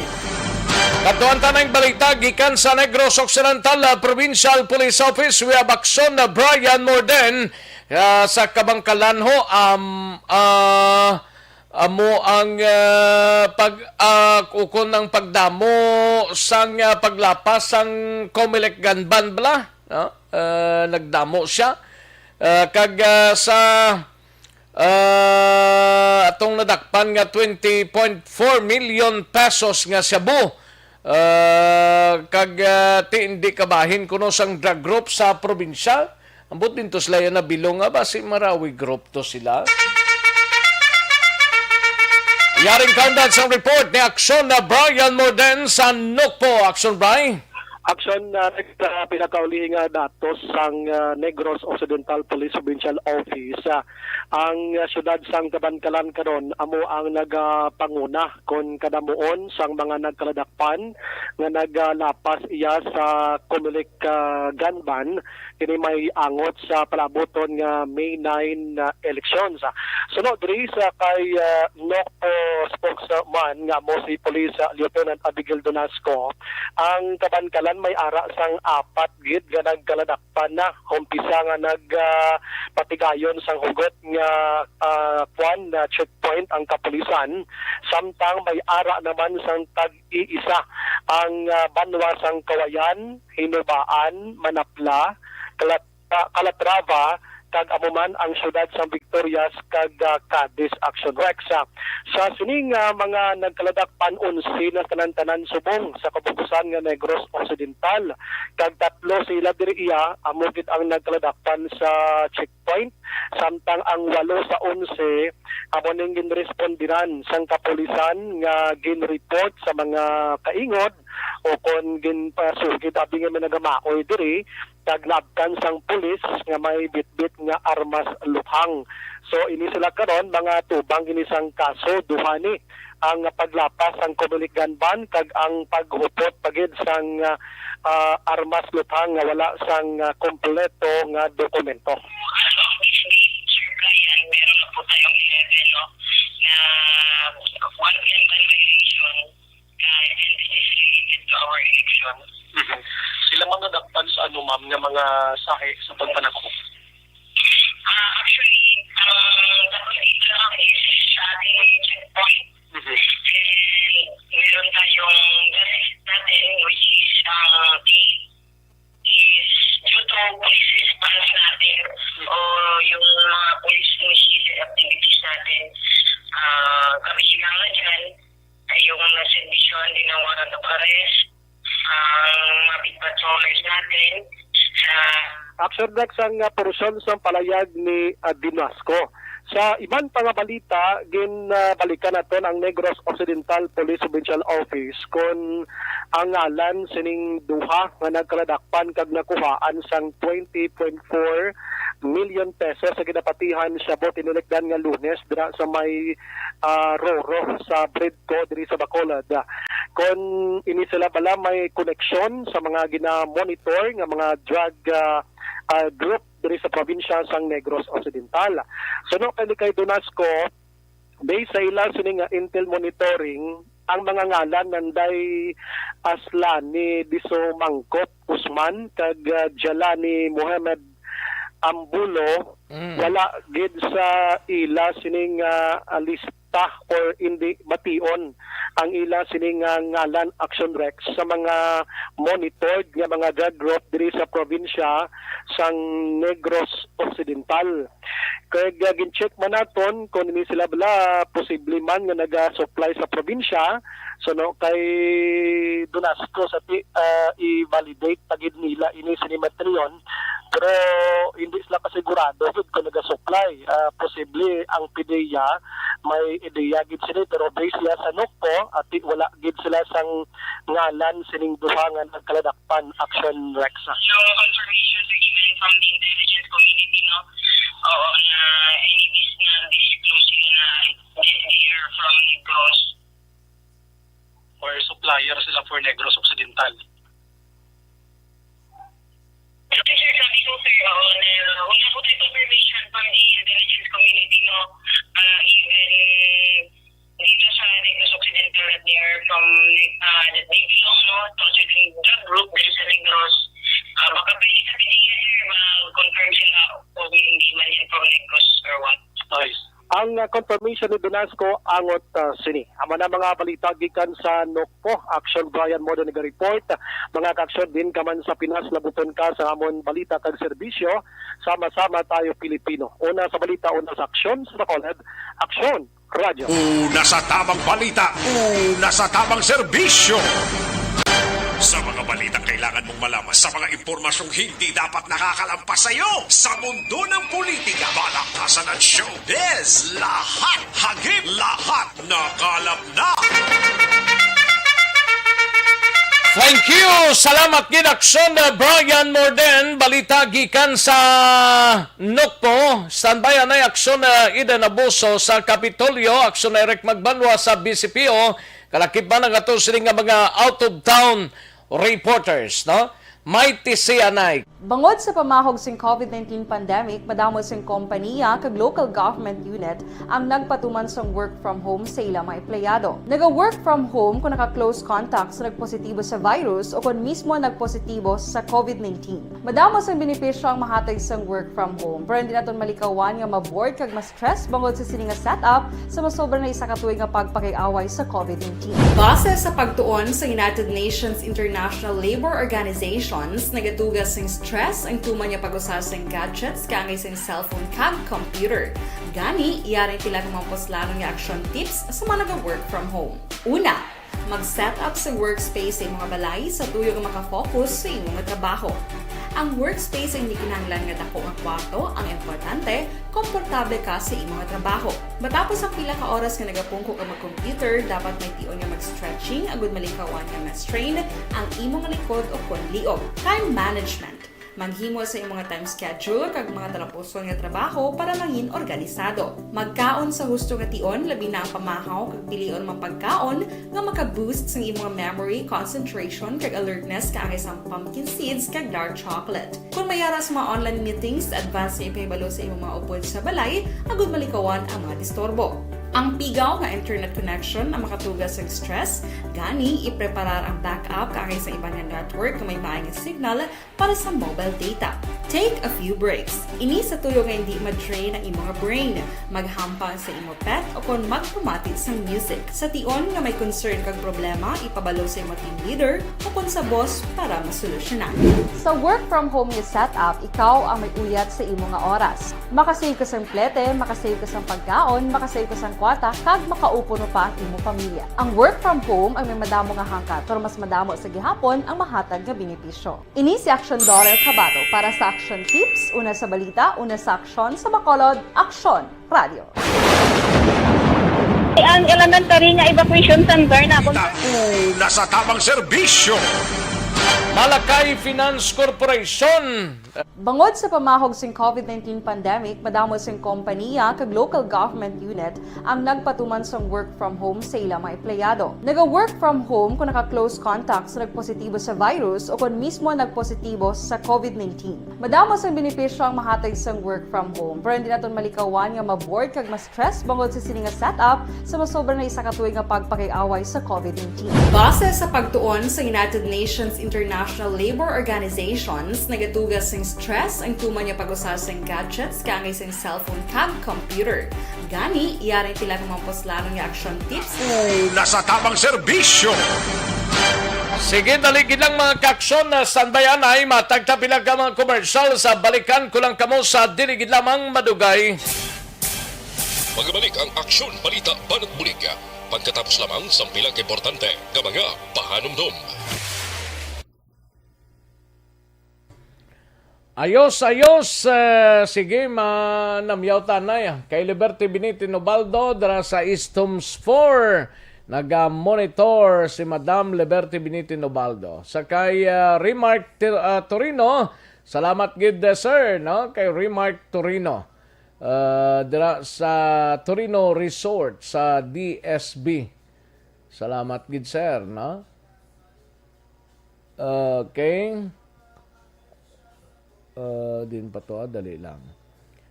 Kadtuan ta na ang balita gikan sa Negros Occidental, uh, Provincial Police Office. We have Aksyon na Brian Morden, uh, sa kabangkalan ho, um, uh, amo ang, uh, pag, uh, ukon ang pagdamo sang, uh, paglapas sang Comelec gun ban bala, no? Uh, nagdamo siya. Uh, kag, uh, sa Ah, atong nadakpan nga twenty point four million pesos nga shabu. Ah, kag, ah, ti hindi kabahin kuno sang drug group sa probinsya. Ambot din to sila yan nabilong nga basi Marawi group to sila. Yaring kandad sang report ni Aksyon na Brian Morden sa Nokpo. Aksyon, Bri. Aksyon, ah, sa pinakauli nga datos sang, ah, Negros Occidental Police Provincial Office, ah, ang, ah, siyudad sang Kabankalan karon amo ang nagapanguna kon kadamuon sang mga nagkaladakpan nga nagalapas iya sa Comelec, ah, gun ban kini may angot sa palaabuton nga May nine, ah, elections. Suno diri sa kay, ah, Nokpo spokesman nga amo si Police, ah, Lieutenant Abigail Donasco, ang Kabankalan may ara sang apat gid nga nagkaladakpan na. Umpisa nga nag, ah, patigayon sang hugot nga, ah, kwan, na checkpoint ang kapulisan, samtang may ara naman sang tag-iisa ang, ah, banwa sang Kawayan, Hinubaan, Manapla, Kalat-, ah, Calatrava, kag amo man ang siyudad sang Victorias kag, ah, Cadiz. Action Rex. Ah, sa sining, ah, mga nagkaladakpan, onse na tanan-tanan subong sa kabugusan nga Negros Occidental, kag tatlo sa ila diri iya amo gid ang nagkaladakpan sa checkpoint, samtang ang walo sa onse amo ning ginrespondiran sang kapulisan nga ginreport sa mga kaingod o kon ginpasugid abi nga may nagamaoy diri kag naabtan sang pulis nga may bitbit nga armas luthang. So, ini sila karon mga tubang ini sang kaso, duha ni ang paglapas sang Comelec gun ban kag ang paghupot pa gid sang, ah, armas luthang nga wala sang, ah, kompleto nga dokumento. Ano, Miss Lee, Sir Brian, meron na po tayong eleven, no, na one of them by violation, uh, and this is related to our election. Mhm. Sila mga dakpan sa ano, ma'am, nga mga sahi sa pagpanakop? Ah, actually, ang dakpan ito lang is sa ating checkpoint. Mhm. And meron tayong direct natin, which is, ah, the is due to police response natin o yung mga police initiated activities natin, ah, kabilang na dyan ay yung naserbisyohan din ng warrant of arrest, ang mga patrollers natin sa Action Rex, ang, ah, portion sa palayag ni, ah, Dinasco. Sa iban pa nga balita, ginbalikan naton ang Negros Occidental Police Provincial Office kon ang ngalan sining duha nga nagkaladakpan kag nakuhaan sang twenty point four million pesos sa ginapatihan shabu tinulikdan nga Lunes dira sa may, ah, Roro sa Bridco diri sa Bacolod. Kon ini sila bala may koneksyon sa mga gina-monitor nga mga drug, ah, ah, group diri sa probinsya sang Negros Occidental. Suno kay ni kay Donasco, based sa ila sini nga intel monitoring, ang mga ngalan nanday Aslani Diso Mangkop Usman kag, ah, Jalani Mohamed Ambulo, Mm. wala gid sa ila sining, ah, ah, lista or hindi bation ang ila sining, ah, ngalan, Action Rex, sa mga monitored nga mga drug group diri sa probinsya sang Negros Occidental. Kay, ah, gin-check man naton kung ini sila bala posible man nga naga-supply sa probinsya, suno kay Donasco sa ti, ah, i-validate pa gid nila ini sini Metreon, pero hindi sila kasigurado gid kung naga-supply. Ah, posible ang PDEA may ideya gid sini, pero based siya sa Nokpo, ati wala gid sila sang ngalan sining duha nga nagkaladakpan, Action Rex. Yung confirmation sa given from the intelligence community, no? Oo, na any dis-, na disclose sila na they are from Negros. Or supplier sila for Negros Occidental. Uh, even dito sa Negros Occidental, that they are from, uh, that they belong, no, to a certain drug group dito sa Negros. Uh, baka pwede sa media, sir, ma-confirm sila kung hindi man yan from Negros or what. Ay. Ang, uh, confirmation ni Donasco angot, uh, sini. Amo na mga balita gikan sa Nokpo. Action Brian Modo naga-report. Mga ka-aksyon, diin ka man sa Pinas, labuton ka sa amon balita kag serbisyo. Sama-sama tayo, Pilipino. Una sa balita, una sa aksyon, sa Bacolod, Aksyon Radio. Una sa tamang balita, una sa tamang serbisyo. Sa mga balitang kailangan mong malaman, sa mga impormasyong hindi dapat nakakalampas sa iyo, sa mundo ng politika, balakasan at showbiz, lahat hagip, lahat nakalap na. Thank you. Salamat gid, Aksyon, uh, Brian Morden. Balita gikan sa Nokpo. Standby anay, Aksyon, uh, Eden Abuso sa Kapitolyo. Aksyon, Eric Magbanwa sa B C P O. Kalakip man ang ato sini nga mga out of town reporters, no? May tisianay. Bangod sa pamahog sing covid nineteen pandemic, madamo sing kompaniya kag local government unit ang nagpatuman sang work from home sa ila mga empleyado. Naga-work from home kung naka-close contact sa nagpositibo sa virus o kon mismo nagpositibo sa covid nineteen. Madamo sang benepisyo ang mahatag sang work from home, pero hindi naton malikawan nga ma-bored kag ma-stress bangod sa sini nga setup sa masobra na isa ka tuig nga pagpakig-away sa covid nineteen. Base sa pagtuon sa United Nations International Labour Organizations, nagatuga sing stress ang tuman nga pag-usa sing gadgets kaangay sing cellphone kag computer. Gani, yari ang pila ka mga puslanon nga action tips sa mga naga-work from home. Una, mag-set up sa workspace sa imong balay sa tuyo nga makafocus sa imong trabaho. Ang workspace ay hindi kinahanglan nga dako nga kwarto, ang importante, komportable ka sa imong trabaho. Matapos ang pila ka oras nga nagapungko ka mag-computer, dapat may tion nga mag-stretching agud malikawan nga ma-strain ang imong likod o kon liog. Time management. Maghimo sa imong time schedule kag mga talapuson nga trabaho para mangin organisado. Magkaon sa husto nga tion, labi na ang pamahaw kag pilion mga pagkaon nga maka-boost sang imong memory, concentration, kag alertness kaangay sang pumpkin seeds kag dark chocolate. Kon may ara sa mga online meetings, advance nga ipahibalo sa imong mga upod sa balay agud malikawan ang mga disturbo. Ang pigaw nga internet connection ang makatuga sang stress, gani ipreparar ang backup kaangay sa iban nga network nga may maayo nga signal para sa mobile data. Take a few breaks. Ini sa tuyo nga hindi ma-drain ang imong brain. Maghampang sa imo pet o kon magpamati sang music. Sa tion nga may concern kag problema, ipabalo sa imo team leader o kon sa boss para masolusyonan. Sa work from home nga setup, ikaw ang may uyat sa imo nga oras. Makasave ka sang plete, makasave ka sang pagkaon, makasave ka sang kwarta, kag makaupod pa ang imo pamilya. Ang work from home ang may madamo nga hangkat, pero mas madamo sa gihapon ang mahatag nga benepisyo. Ini si Action Dorel Cabato para sa Action Tips, una sa balita, una sa aksyon, sa Bacolod, Aksyon Radio. Ang elementary nga evacuation center na kung Una sa tamang serbisyo. Malacay Finance Corporation. Bangod sa pamahog sing covid nineteen pandemic, madamo sing kompaniya kag local government unit ang nagpatuman sang work from home sa ila mga empleyado. Naga-work from home kung naka-close contact sa nagpositibo sa virus o kon mismo nagpositibo sa covid nineteen. Madamo sang benepisyo ang mahatag sang work from home, pero hindi naton malikawan nga ma-bored kag ma-stress bangod sa sini nga setup sa masobra na isa ka tuig nga pagpakig-away sa covid nineteen. Base sa pagtuon sa United Nations International Labour Organizations, nagatuga sing stress ang tuman nga pag-usa sing gadgets kaangay sing cellphone kag computer. Gani, yari ang pila ka mga puslanon nga action tips. Una sa tamang serbisyo. Sige, dali gid lang, mga kaaksyon, na standby anay, matag ta pila ka mga komersyal, sa balikan ko lang kamo sa dili gid lamang madugay. Magabalik ang Aksyon, Balita, Banat Bulig, pagkatapos lamang sang pila ka importante nga mga pahanumdom. Ayos, ayos. Eh, sige, manamyaw ta anay, ah. Kay Liberty Binitin Ubaldo, dira sa East Homes four, naga-monitor si Madam Liberty Binitin Ubaldo. Sa kay, ah, Remark Ti-, ah, Torino, salamat gid, eh, sir, no? Kay Remark Torino, ah, dira sa Torino Resort sa D S B. Salamat gid, sir, no? Okay. Uh, din pa to, ah, dali lang.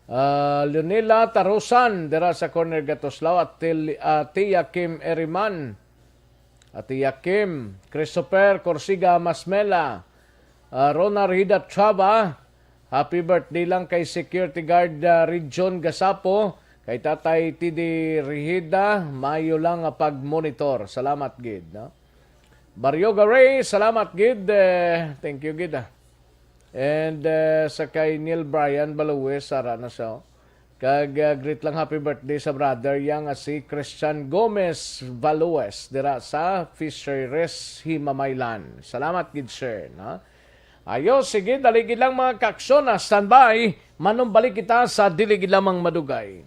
Ah, Leonela Tarusan, dira sa corner Gatuslao, at Til-, ah, Tia Kim Eriman, at Tia Kim, Christopher Corsiga Masmela, ah, Rona Rihida Chava, happy birthday lang kay Security Guard, ah, Region Gasapo, kay Tatay T D Rihida, mayo lang nga pag-monitor. Salamat gid, no? Baryoga Ray, salamat gid. Eh, thank you gid, ah. And, eh, sa kay Neil Brian Baluwes, ara na siya, oh. Kag, ah, greet lang, happy birthday sa brother yang nga si Christian Gomez Baluwes dira sa Fisheries, Himamaylan. Salamat gid, sir, no? Ayo, sige, dali gid lang, mga kaaksyon, ah, standby. Manumbalik kita sa dili gid lamang madugay.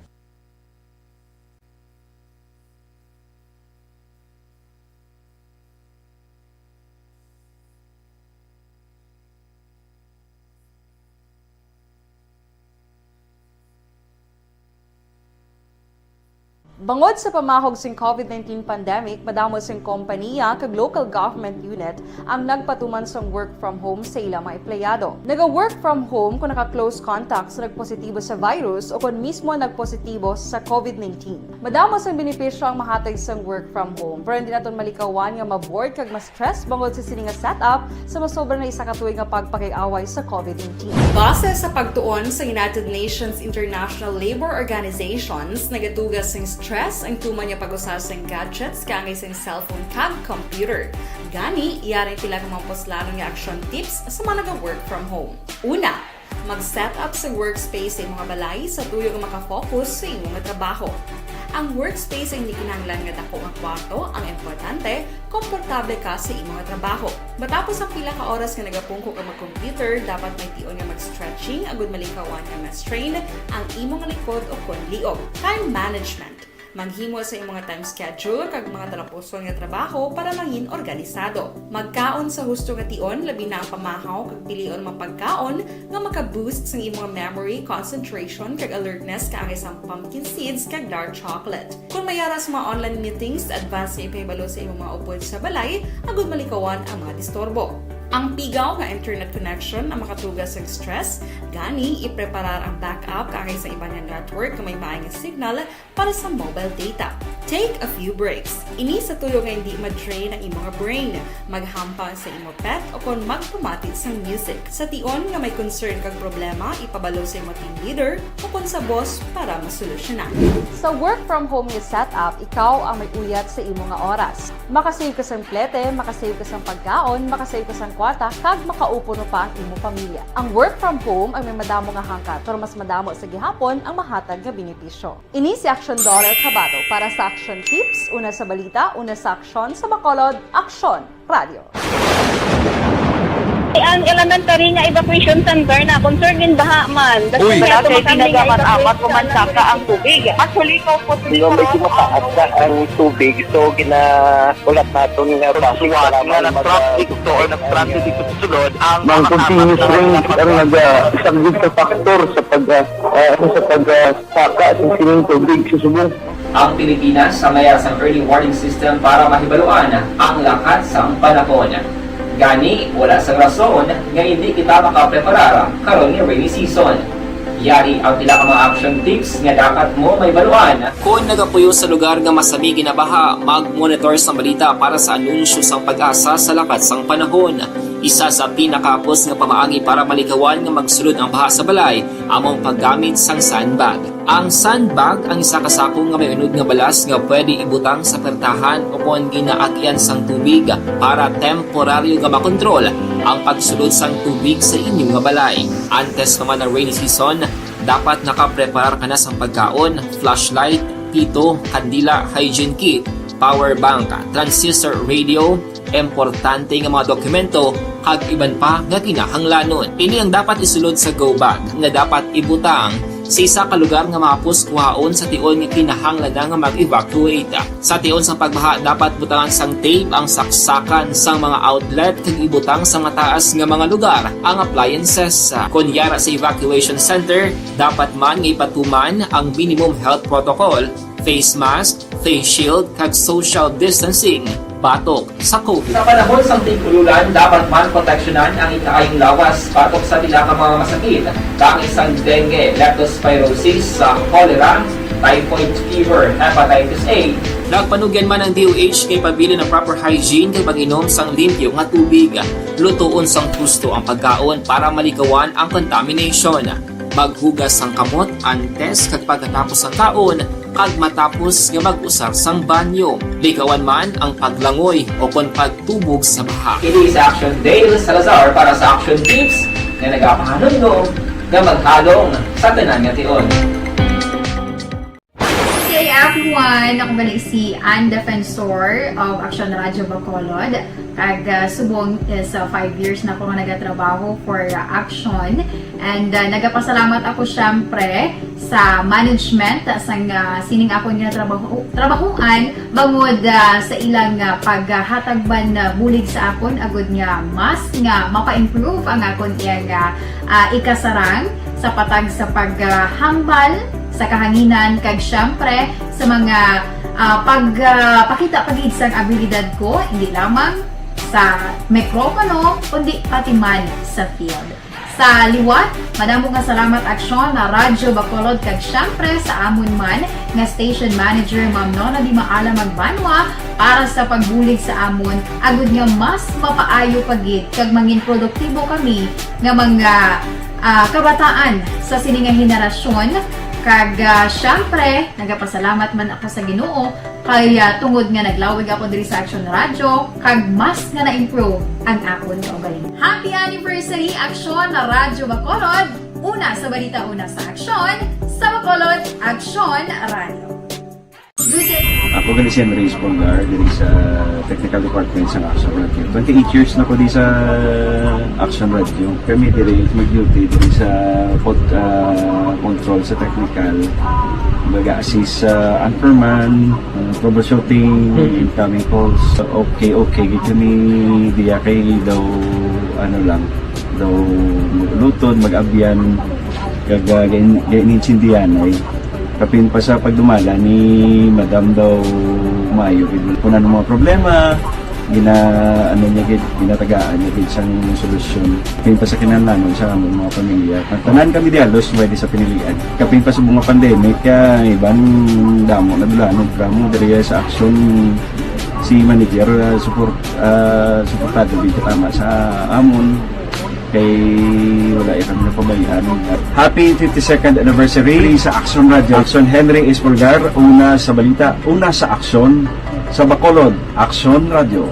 Bangod sa pamahog sing COVID nineteen pandemic, madamo sing kompaniya kag local government unit ang nagpatuman sang work from home sa ila mga empleyado. Naga-work from home kon naka-close contact sa nagpositibo sa virus o kon mismo nagpositibo sa COVID nineteen. Madamo sang benepisyo ang mahatag sang work from home, pero hindi naton malikawan nga ma-bored kag ma-stress bangod sa sini nga setup sa masobra na isa ka tuig nga pagpakig-away sa COVID nineteen. Base sa pagtuon sa United Nations International Labor Organizations, nagatuga sing stress ang tuman nga pag-usa sang gadgets kaangay sang cellphone kag computer. Gani, yari ang pila ka mga puslanon nga action tips sa mga naga-work from home. Una, mag-set up sa workspace sa imong balay sa tuyo nga makafocus sa imong trabaho. Ang workspace ay hindi kinahanglan nga dako nga kwarto, ang importante, komportable ka sa imong trabaho. Matapos ang pila ka oras nga nagapungko ka mag-computer, dapat may tion nga mag-stretching agud malikawan nga ma-strain ang imong likod o kon liog. Time management. Maghimo sa imong time schedule kag mga talapuson nga trabaho para mangin organisado. Magkaon sa husto nga tion, labi na ang pamahaw, kag pilion ang mga pagkaon nga maka-boost sang imong memory, concentration, kag alertness kaangay sang pumpkin seeds kag dark chocolate. Kung may ara sa mga online meetings, advance nga ipahibalo sa imong mga upod sa balay agud malikawan ang mga disturbo. Ang pigaw nga internet connection ang makatuga sang stress, gani ipreparar ang backup kaangay sa iban nga network nga may maay nga signal para sa mobile data. Take a few breaks. Ini sa tuyo nga hindi ma-drain ang imong brain. Maghampang sa imo pet o kon magpamati sang music. Sa tion nga may concern kag problema, ipabalo sa imo team leader o kon sa boss para masolusyonan. Sa work from home nga setup, ikaw ang may uyat sa imo nga oras. Makasave ka sang plete, makasave ka sang pagkaon, makasave ka sang kwarta, kag makaupod pa ang imo pamilya. Ang work from home ay may madamo nga hangkat, pero mas madamo sa gihapon ang mahatag nga benepisyo. Ini si Aksyon Daughter Kabato para sa Aksyon Tips, una sa balita, una sa aksyon, sa Bacolod, Aksyon Radio. Ang elementary nga evacuation center na concern din baha man. Uy, wala kay tinaga man amat ko man saka ang tubig. Actually, ko po. Medyo mataas na ang tubig, so gina-, ulat naton nga basi nga nag-traffic to or nag-transit dito sa sulod ang mga continuous rain ang nag-, ah, isang big factor sa pag, ah, ah, sa pag, ah, saka sa sining tubig sa subong. Ang Pilipinas ang may sang early warning system para mahibaluan ang lakat sang panahon. Gani, wala sang rason nga hindi kita makapreparar karon nga rainy season. Yari ang pila ka mga action tips nga dapat mo mahibaluan. Kon nagapuyo sa lugar nga masami ginabaha, mag-monitor sang balita para sa anunsyo sang PAGASA sa lakat sang panahon. Isa sa pinakahapos nga pamaagi para malikawan nga magsulod ang baha sa balay amo ang paggamit sang sandbag. Ang sandbag ang isa ka sako nga may unod nga balas nga pwede ibutang sa pertahan o kon ginaagian sang tubig para temporaryo nga makontrol ang pagsulod sang tubig sa inyo nga balay. Antes pa man ang rainy season, dapat nakapreparar ka na sang pagkaon, flashlight, pito, kandila, hygiene kit, power bank, transistor radio, importante nga mga dokumento, kag iban pa nga kinahanglanon. Ini ang dapat isulod sa go bag nga dapat ibutang sa isa ka lugar nga mahapos kuhaon sa tion nga kinahanglan na nga mag-evacuate. Sa tion sang pagbaha, dapat butangan sang tape ang saksakan sang mga outlet kag ibutang sa mataas nga mga lugar ang appliances. Kon yara sa evacuation center, dapat man nga ipatuman ang minimum health protocol, face mask, face shield, kag social distancing. batok sa COVID. Sa panahon sang tig-ululan, dapat man proteksyonan ang ikaayong lawas batok sa pila ka mga masakit, kaangay sang dengue, leptospirosis, sa cholera, typhoid fever, hepatitis A. Nagpanugyan man ang D O H kay pabilin ang proper hygiene kag pag-inom sang limpyo nga tubig. Lutoon sang husto ang pagkaon para malikawan ang contamination. Maghugas sang kamot antes kag pagkatapos sang kaon kag matapos nga mag-usar sang banyo. Likawan man ang paglangoy o kon pagtubog sa baha. Ini si Action Dale Salazar para sa Action Tips nga nagapahanumdom nga maghalong sa tanan nga tion. Hey everyone! Ako gali si Ann Defensor of Action Radio Bacolod. Kag ah, subong is ah, five years na ko nga nagatrabaho for ah, Action. And ah, nagapasalamat ako syempre sa management sang ah, sining akon nga trabaho trabahuan bangod ah, sa ilang ah, paghatag man ah, bulig sa akon agud nga mas nga mapa-improve ang akon iyang ah, ah, ikasarang sa patag sa paghambal sa kahanginan kag syempre sa mga ah, pag ah, pakita pa gid sang abilidad ko, hindi lamang sa mikropono kundi pati man sa field. Sa liwat, madamo nga salamat Aksyon na Radyo Bacolod kag syempre sa amon man nga station manager Ma'am Nona Di Maala Magbanwa para sa pagbulig sa amon agud nga mas mapaayo pa gid kag mangin produktibo kami nga mga ah, kabataan sa sini nga henerasyon kag ah, syempre nagapasalamat man ako sa Ginoo kay ah, tungod nga naglawig ako diri sa Action Radio kag mas nga na-improve ang akon kaugalingon. Happy anniversary Aksyon na Radyo Bacolod! Una sa balita, una sa aksyon, sa Bacolod, Aksyon Radio. Visit Ako gali si Henry Espolgar diri sa technical department sa Action Radio. Twenty-eight years na ko di sa Action Radio. Kami diri mag-duty diri sa pod, ah, control sa technical. Baga assist sa anchorman, ah, troubleshooting, incoming calls. Okay, okay. Gid kami diya kay daw ano lang, daw mag-ulutod, mag-abyan, kag ah, gain- gainintindihan ay kapin pa sa pagdumala ni Madam daw maayo gid. Kung ano mga problema, gina ano niya gid, ginatagaan niya gid sang solusyon. Kapin pa sa kinahanglanon sa among mga pamilya. Ang tanan kami di halos pwede sa pinilian. Kapin pa sa mga pandemic, kaya iban damo na dulanog kamo diri sa aksyon si manager uh, support uh, suportado gid katama sa amon kay wala kami napabayaan. Happy fifty-second anniversary sa Action Radio. Action Henry Espolgar, una sa balita, una sa aksyon, sa Bacolod, Action Radio.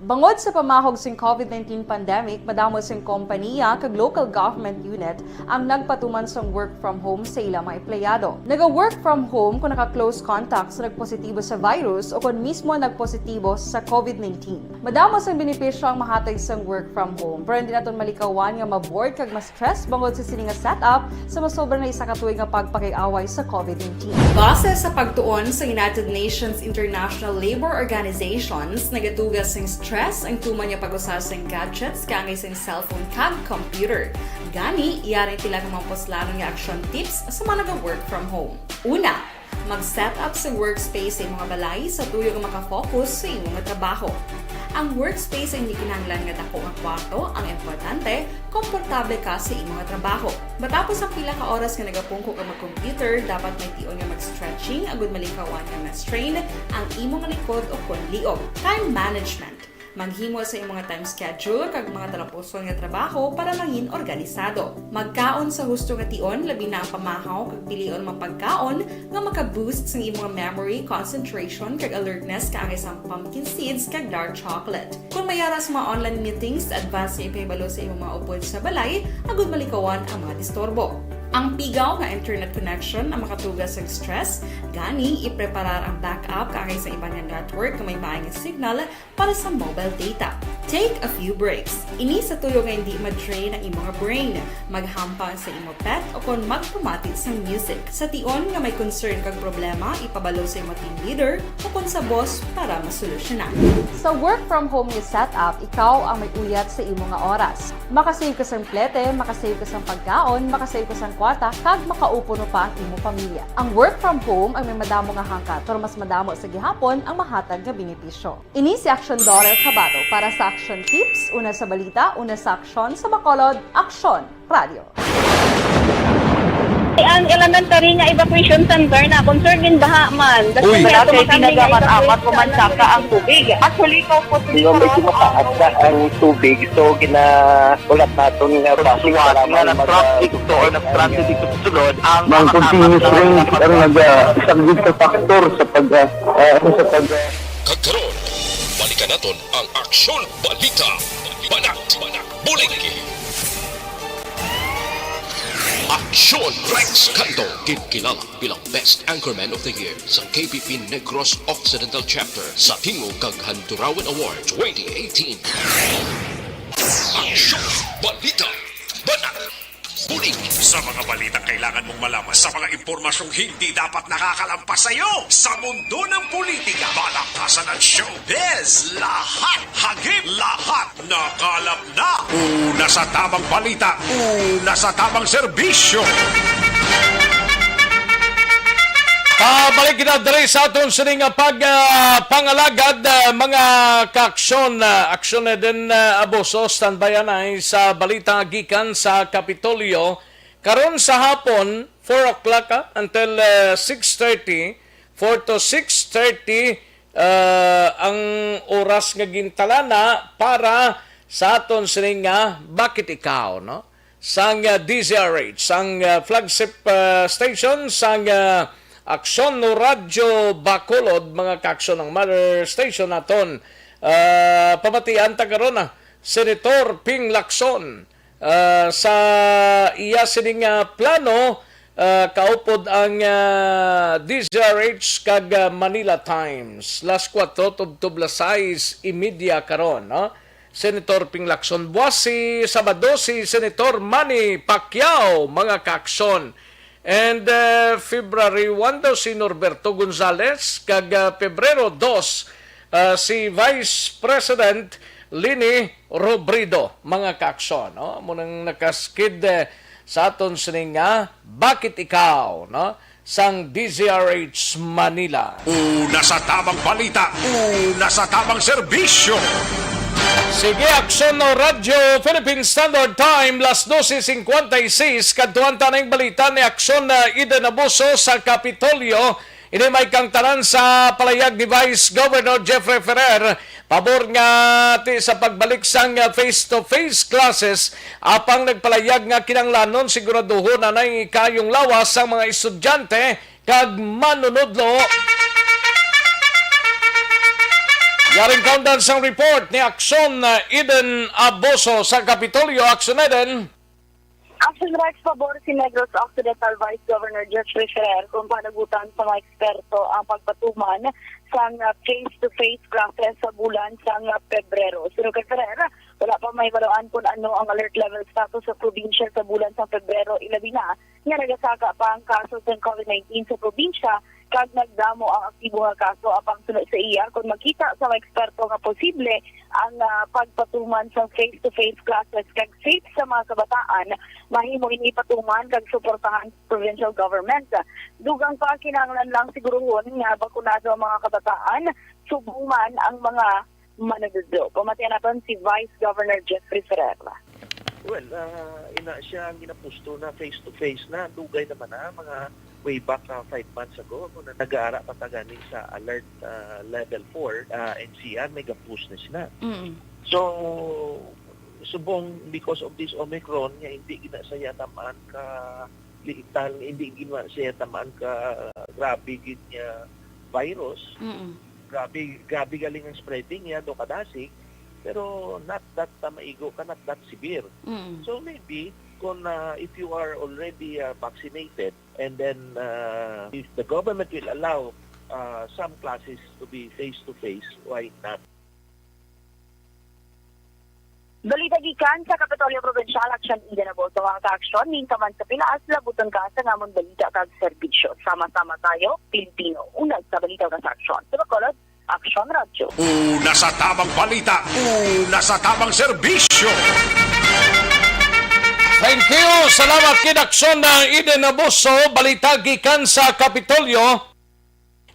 Bangod sa pamahog sing COVID nineteen pandemic, madamo sing kompaniya kag local government unit ang nagpatuman sang work from home sa ila mga empleyado. Naga-work from home kung naka-close contact sa nagpositibo sa virus o kon mismo nagpositibo sa COVID nineteen. Madamo sang benepisyo ang mahatag sang work from home, pero hindi naton malikawan nga ma-bored kag ma-stress bangod sa sini nga setup sa masobra na isa ka tuig nga pagpakig-away sa COVID nineteen. Base sa pagtuon sa United Nations International Labour Organizations, nagatugas sing stress ang tuman nga pag-usa sing gadgets kaangay sing cellphone kag computer. Gani, yari pila ka mga puslanon nga action tips sa mga naga-work from home. Una, mag-set up sa workspace sa imong balay sa tuyo nga makafocus sa imong trabaho. Ang workspace ay hindi kinahanglan nga dako nga kwarto, ang importante, komportable ka sa imong trabaho. Matapos ang pila ka oras nga nagapungko ka mag-computer, dapat may tion nga mag-stretching agud malikawan nga ma-strain ang imong likod o kon liog. Time management. Maghimo sa imong time schedule kag mga talapuson nga trabaho para mangin organisado. Magkaon sa husto nga tion, labi na ang pamahaw kag pilion mga pagkaon nga maka-boost sang imong memory, concentration, kag alertness kaangay sang pumpkin seeds kag dark chocolate. Kung may ara sa mga online meetings, advance nga ipahibalo sa imong mga upod sa balay agud malikawan ang mga disturbo. Ang pigaw nga internet connection ang makatugas sa stress, gani ipreparar ang backup kaangay sa iban nga network nga may maay nga signal para sa mobile data. Take a few breaks. Ini sa tuyo nga hindi ma-drain ang imong brain. Maghampang sa imo pet o kon magpamati sang music. Sa tion nga may concern kag problema, ipabalo sa imo team leader o kon sa boss para masolusyonan. Sa work from home nga setup, ikaw ang may uyat sa imo nga oras. Makasave ka sang plete, makasave ka sang pagkaon, makasave ka sang kwarta, kag makaupo no pa ang imo pamilya. Ang work from home ang may madamo nga hangkat, pero mas madamo sa gihapon ang mahatag nga benepisyo. Ini si Aksyon Dorer Cabato para sa Aksyon Tips, una sa balita, una sa aksyon, sa Bacolod, Aksyon Radio. Ang elementary nga evacuation center na concerned din baha man. Uy, dati kami nga tinaga man, evacuation amat ko man center saka ang tubig. Actually, ikaw po, di ba, medyo mataas na ang tubig, so ginaulat naton nga basi suwat nga nag-traffic to or nag-transit dito sa sulod ang mga continuous rain ang nag-, ah, isang good factor sa pag, ah, ah, sa pag, ah, Kag karon, balikan naton ang Aksyon Balita. Banat, Banat, Bulig. Aksyon Rex Canto, ginkilala bilang Best Anchorman of the Year sa K P P Negros Occidental Chapter sa Tingog kag Handurawan Award twenty eighteen. Aksyon Balita. Banat. Bulig. Sa mga balitang kailangan mong malaman, sa mga impormasyong hindi dapat nakakalampas sa iyo, sa mundo ng politika, balakasan at showbiz, lahat hagip, lahat nakalap na. Una sa tamang balita, una sa tamang serbisyo. Ah, balik kita diri sa aton sini nga pag, ah, pangalagad, ah, mga kaaksyon, ah, aksyon na din, ah, abuso. Standby anay sa balita gikan sa Kapitolyo. Karon sa hapon, four o'clock, ah, until, ah, six thirty, four to six thirty, ah, ang oras nga gintalana para sa aton sini nga Bakit Ikaw, no? Sang, ah, D Z R H, sang, ah, flagship, ah, station sang, ah, Aksyon no Radyo Bacolod, mga kaaksyon, ang mother station naton. Ah, pamatian ta karon, ah, Senator Ping Lacson, ah, sa iya sining, ah, plano, ah, kaupod ang, ah, D Z R H kag, ah, Manila Times. Las kuwatro tubtob las sais y media karon, no? Senator Ping Lacson. Buwas si Sabado, si Senator Manny Pacquiao, mga kaaksyon. And, uh, February one daw si Norberto Gonzales, kag, uh, Pebrero dos, uh, si Vice President Leni Robredo, mga kaaksyon, no? Amo nang nakaskid, eh, sa aton sining nga Bakit Ikaw, no? Sang D Z R H Manila. Una sa tamang balita, una sa tamang serbisyo. Sige, Aksyon no Radyo Philippine Standard Time, las dose cincuenta y seis. Kadtuan ta ning balita ni Aksyon, uh, Eden Abuso sa Kapitolyo. Ini may kangtanan sa palayag ni Vice Governor Jeffrey Ferrer pabor nga ti sa pagbalik sang face-to-face classes, apang nagpalayag nga kinahanglanon siguraduhon anay kaayong lawas sang mga estudyante kag manunodlo. Yaring kaundan sang report ni Action, uh, Eden Abuso sa Kapitolyo. Action Eden. Action Rex, pabor si Negros Occidental Vice Governor Jeffrey Ferrer kung panagutan sa mga eksperto ang pagpatuman sang, uh, face-to-face classes sa bulan sang, uh, Pebrero. Suno kay Ferrer, wala pa mahibaluan kung ano ang alert level status sa probinsya sa bulan sang Pebrero, ilabi na nga nagasaka pa ang kaso sang COVID nineteen sa probinsya kag nagdamo ang aktibo nga kaso. Apang suno sa iya, kon makita sa mga eksperto nga posible ang, ah, pagpatuman sang face-to-face classes kag safe sa mga kabataan, mahimo ini patuman kag suportahan sa provincial government. Dugang pa, kinahanglan lang siguruhon nga bakunado ang mga kabataan, subong man ang mga manunodlo. Pamatian naton si Vice Governor Jeffrey Ferrer. Well, ah, ina siya ang ginapusto na face to face na. Dugay naman na, mga way back, ah, five months ago, kung na nag-aara pa ta gani sa alert, ah, level four, ah, N C R, may gapos na sila. Mm. So, subong because of this Omicron, nga hindi gina siya tamaan ka liitan, hindi gina siya tamaan ka grabe gid nga virus. Mm. Grabe, grabe galing ang spreading niya, do kadasig, pero not that, ah, maigo ka, not that severe. Mm. So maybe, kung, ah, if you are already, ah, vaccinated, and then, ah, if the government will allow, ah, some classes to be face-to-face, why not? Balita gikan sa Kapitolyo Provincial, Action Eden Abuso. Mga ka-aksyon, ning ka man sa pilas, labuton ka sa nga amon balita kag serbisyo. Sama-sama tayo, Pilipino. Unag sa balita nga sa aksyon. Sa Bacolod, Aksyon Radyo. Una sa tamang balita, una sa tamang serbisyo. Thank you. Salamat kid Aksyon, uh, Eden Abuso. Balita gikan sa Kapitolyo.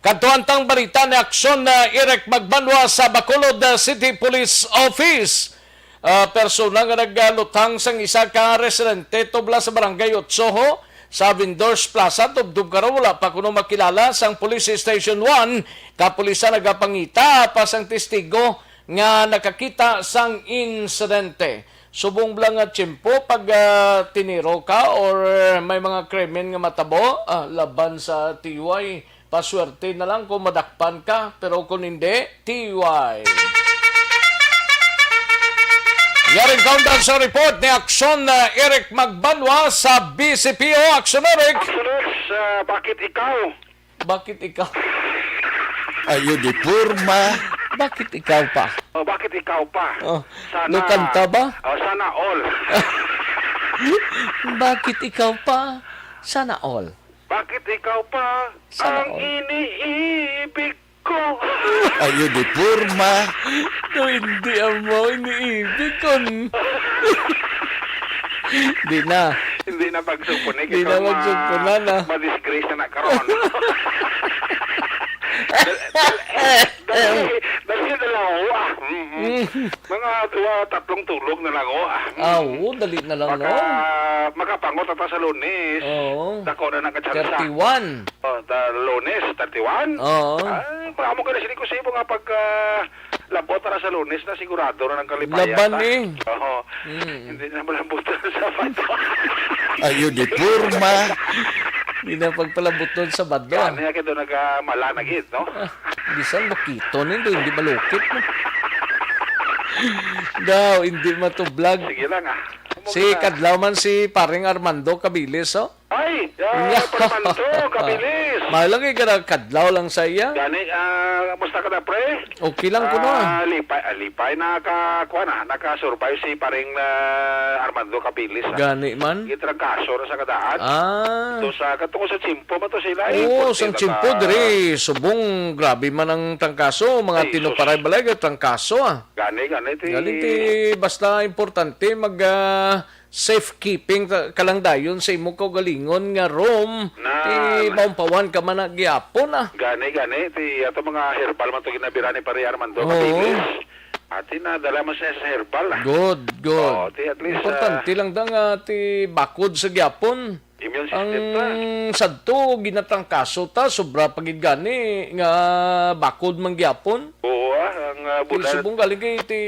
Kadto ang balita ni Aksyon, uh, Eric Magbanwa sa Bacolod, uh, City Police Office. Ah, persona nga nagluthang sang isa ka residente tubla sa Barangay Otsoho sa Vendors Plaza, tubtob karon wala pa kuno makilala sang Police Station one. Kapulisan nagapangita pa sang testigo nga nakakita sang insidente. Subong bala nga tiyempo pag, ah, tiniro ka or may mga krimen nga matabo, ah, laban sa T Y, paswerte na lang kung madakpan ka, pero kung hindi, T Y. Yaring kaundan sa report ni Aksyon, uh, Eric Magbanwa sa B C P O. Aksyon, Eric. Aksyon, Eric, uh, bakit ikaw? Bakit ikaw? Ayo di porma. Bakit ikaw pa? Oh, bakit ikaw pa? Oh, sana, nukanta ba? Oh, sana all. Bakit ikaw pa? Sana all. Bakit ikaw pa sana ang all iniibig ko? Ayo di porma. No, hindi amo iniibig kon. Di na. Hindi na pagsugpon, eh, di na kay pagsugpon ma-, na. Ma-disgrace na karon. Dal-, dal-, dali, dali na lang, oh, ah. Mm-mm. Mm. Mga duha, tatlong tulog na lang, oh, ah. Mm. Ah, oo, dali na lang, maka-, no? Makapangot ata sa Lunes. Oo. Dako na nagkatsansa. Thirty-one. Oh, the Lunes, thirty-one? Oo. Ah, maamo ka na sini ko sa imo nga pag, ah, labot para sa Lunes na sigurado na ng kalipayan. Laban ta, eh. Oo. Mm. Hindi na malambutan sa bato. Ayo di porma. Hindi na pagpalabuton sa bato, ah. Kaya niya kito nagamala na gid, no? Ah, bisan bukito nindo, hindi malukit, no? Daw, hindi matublag. Sige lang, ah. Si kadlaw man si paring Armando Cabilis, oh. Ay, ah, Armando Cabilis. Malang, eh, kada kadlaw lang sa iya. Gani, ah, musta ka na, pre? Okay lang kuno, ah. Ah, lipay, ah, lipay. Naka, kuwan, ah, naka-survive si paring, ah, Armando Cabilis, ah. Gani man. Gitrangkaso na sa kadaan. Ah. Ito sa, katungod sa tiyempo man to sila, eh. Oo, sa tiyempo diri, subong grabe man ang trangkaso. Mga tinuparay balay, trangkaso, ah. Gani, gani, ti. Gani, ti, basta importante mag, ah, safekeeping ka, ka lang dayon sa imo kaugalingon nga room, na, ti maumpawan ka man na gihapon, ah. Gani, gani, ti ato mga herbal man to ginabiran ni Pare Armando Cabilis. Ati na, dala man siya sa herbal, ah. Good, good. Oh, ti at least, importante, ah, lang da nga ti bakod sa gihapon. Immune system ta. Ang sadto, ginatrangkaso ta, sobra pa gid gani nga bakod man gihapon. Oo, ah, ang, ah, ti bulan subong galing kay ti,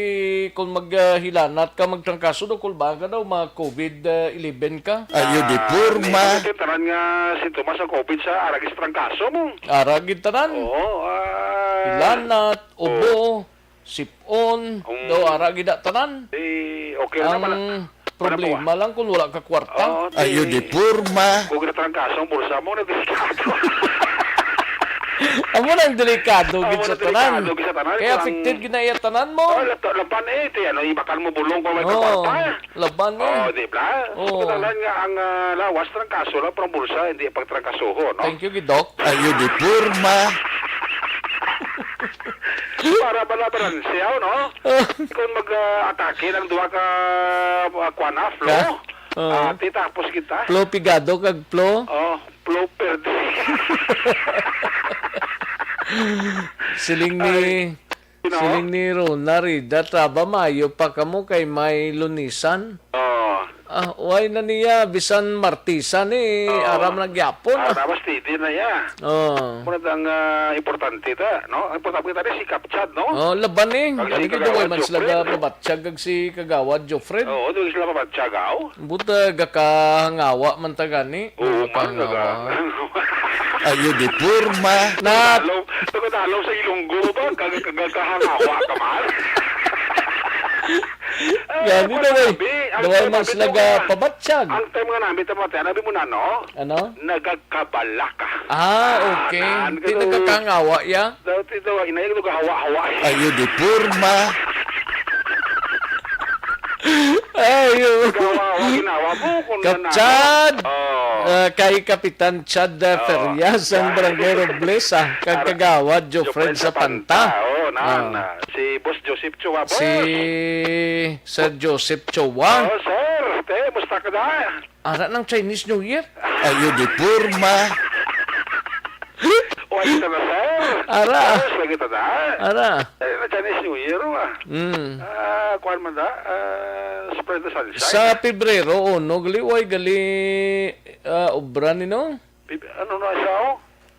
kung mag, ah, hilanat ka, magtrangkaso daw, kulba ka daw, mga COVID, ah, eleven ka. Ayo di porma. Ah, may tanan nga sintomas sa COVID sa arag sa trangkaso mo. Arag gid tanan. Oo, ah. Hilanat, ubo. Oo. sip-on, Um, daw ara gid na tanan. Eh, okay na naman. Ang problema lang kung wala ka kwarta. Oo, Ayo di di porma. Kung ginatrangkaso ang bulsa mo, nagdelikado. Amo nang delikado Amo gid sa nang tanan. Delikado gid sa tanan. Kaya kung affected gid na iya tanan mo. Oh, lato, laban eh, ti, ano, ibakal mo bulong kung may Oo, kakwarta. Laban eh. Oh, di ba? Oo. Sa tanan nga ang, ah, lawas, trangkaso lang, pero ang bulsa, hindi pagtrangkasuho, no? Thank you, gid, Doc. Ayo di porma. Para bala balanse, no? Kung mag, ah, atake ng duha ka, ah, kuwan na, flo, Ka? Oo. Ah, ti tapos kita. Flo pigado kag flo? Oh, flo perde. Siling ni, Ay, you know? Siling ni Rona Rida, "Traba, maayo pa kamo kay may lunisan." Oh. Ah, why na niya, bisan martisa ni, Oo. Aram na gyapon, ah. Ah, tapos steady na iya. Oo. Muna ang, ah, importante ta, no? Ang importante ta ni si Kapchad, no? Oh, laban ni. Ang Gani si gid, Kagawad way man sila Jopred. Gapabatsyag kag si Kagawad Jofred. Oo, doon sila mabatsyag, aw. Buta, gakahangawa man ta gani. Oo, man, Gakahangawa. Gakahangawa. Ayo di porma. Na Tagalog, taga Tagalog sa Ilonggo ba? Kag-, kag-, gakahangawa ka man? Gani Ang na, way. Tabi, ang Way man tabi sila ko nga, gapabatsyag. Ang time nga namin, tama, tayo, nabi mo na, no? Ano? Nagagkabala ka. Ah, okay. Ah, nan, Di kado. Nagkakangawa, ya? Daw, ti, daw, inay, nagahawa-hawa. Ayo di porma. Ayo. Nagahawa-hawa, ginawa mo, kung Kap nanalo. Chad! Oh. Ah, kay Kapitan Chad, ah, Oh, Ferias, ang yan. Barangay Robles, ah, kag Ara-, Kagawad Jofred Jofred Sapanta. Sapanta. Oh, nan, Ah. Ah, si Boss Joseph Chua, boss. Si Sir Joseph Chua. Oh, sir. Te, musta ka na? Ara ng Chinese New Year. Ayo di porma. Wala ka na, sir. Ara. Ayos lagi ta na. Ara. Eh, na Chinese New Year, ah. Mm. Ah, kuwan man da, ah, spread the sunshine. Sa Pebrero uno, gali, way gali, ah, obra ni, no? Pib-, ano na siya, oh?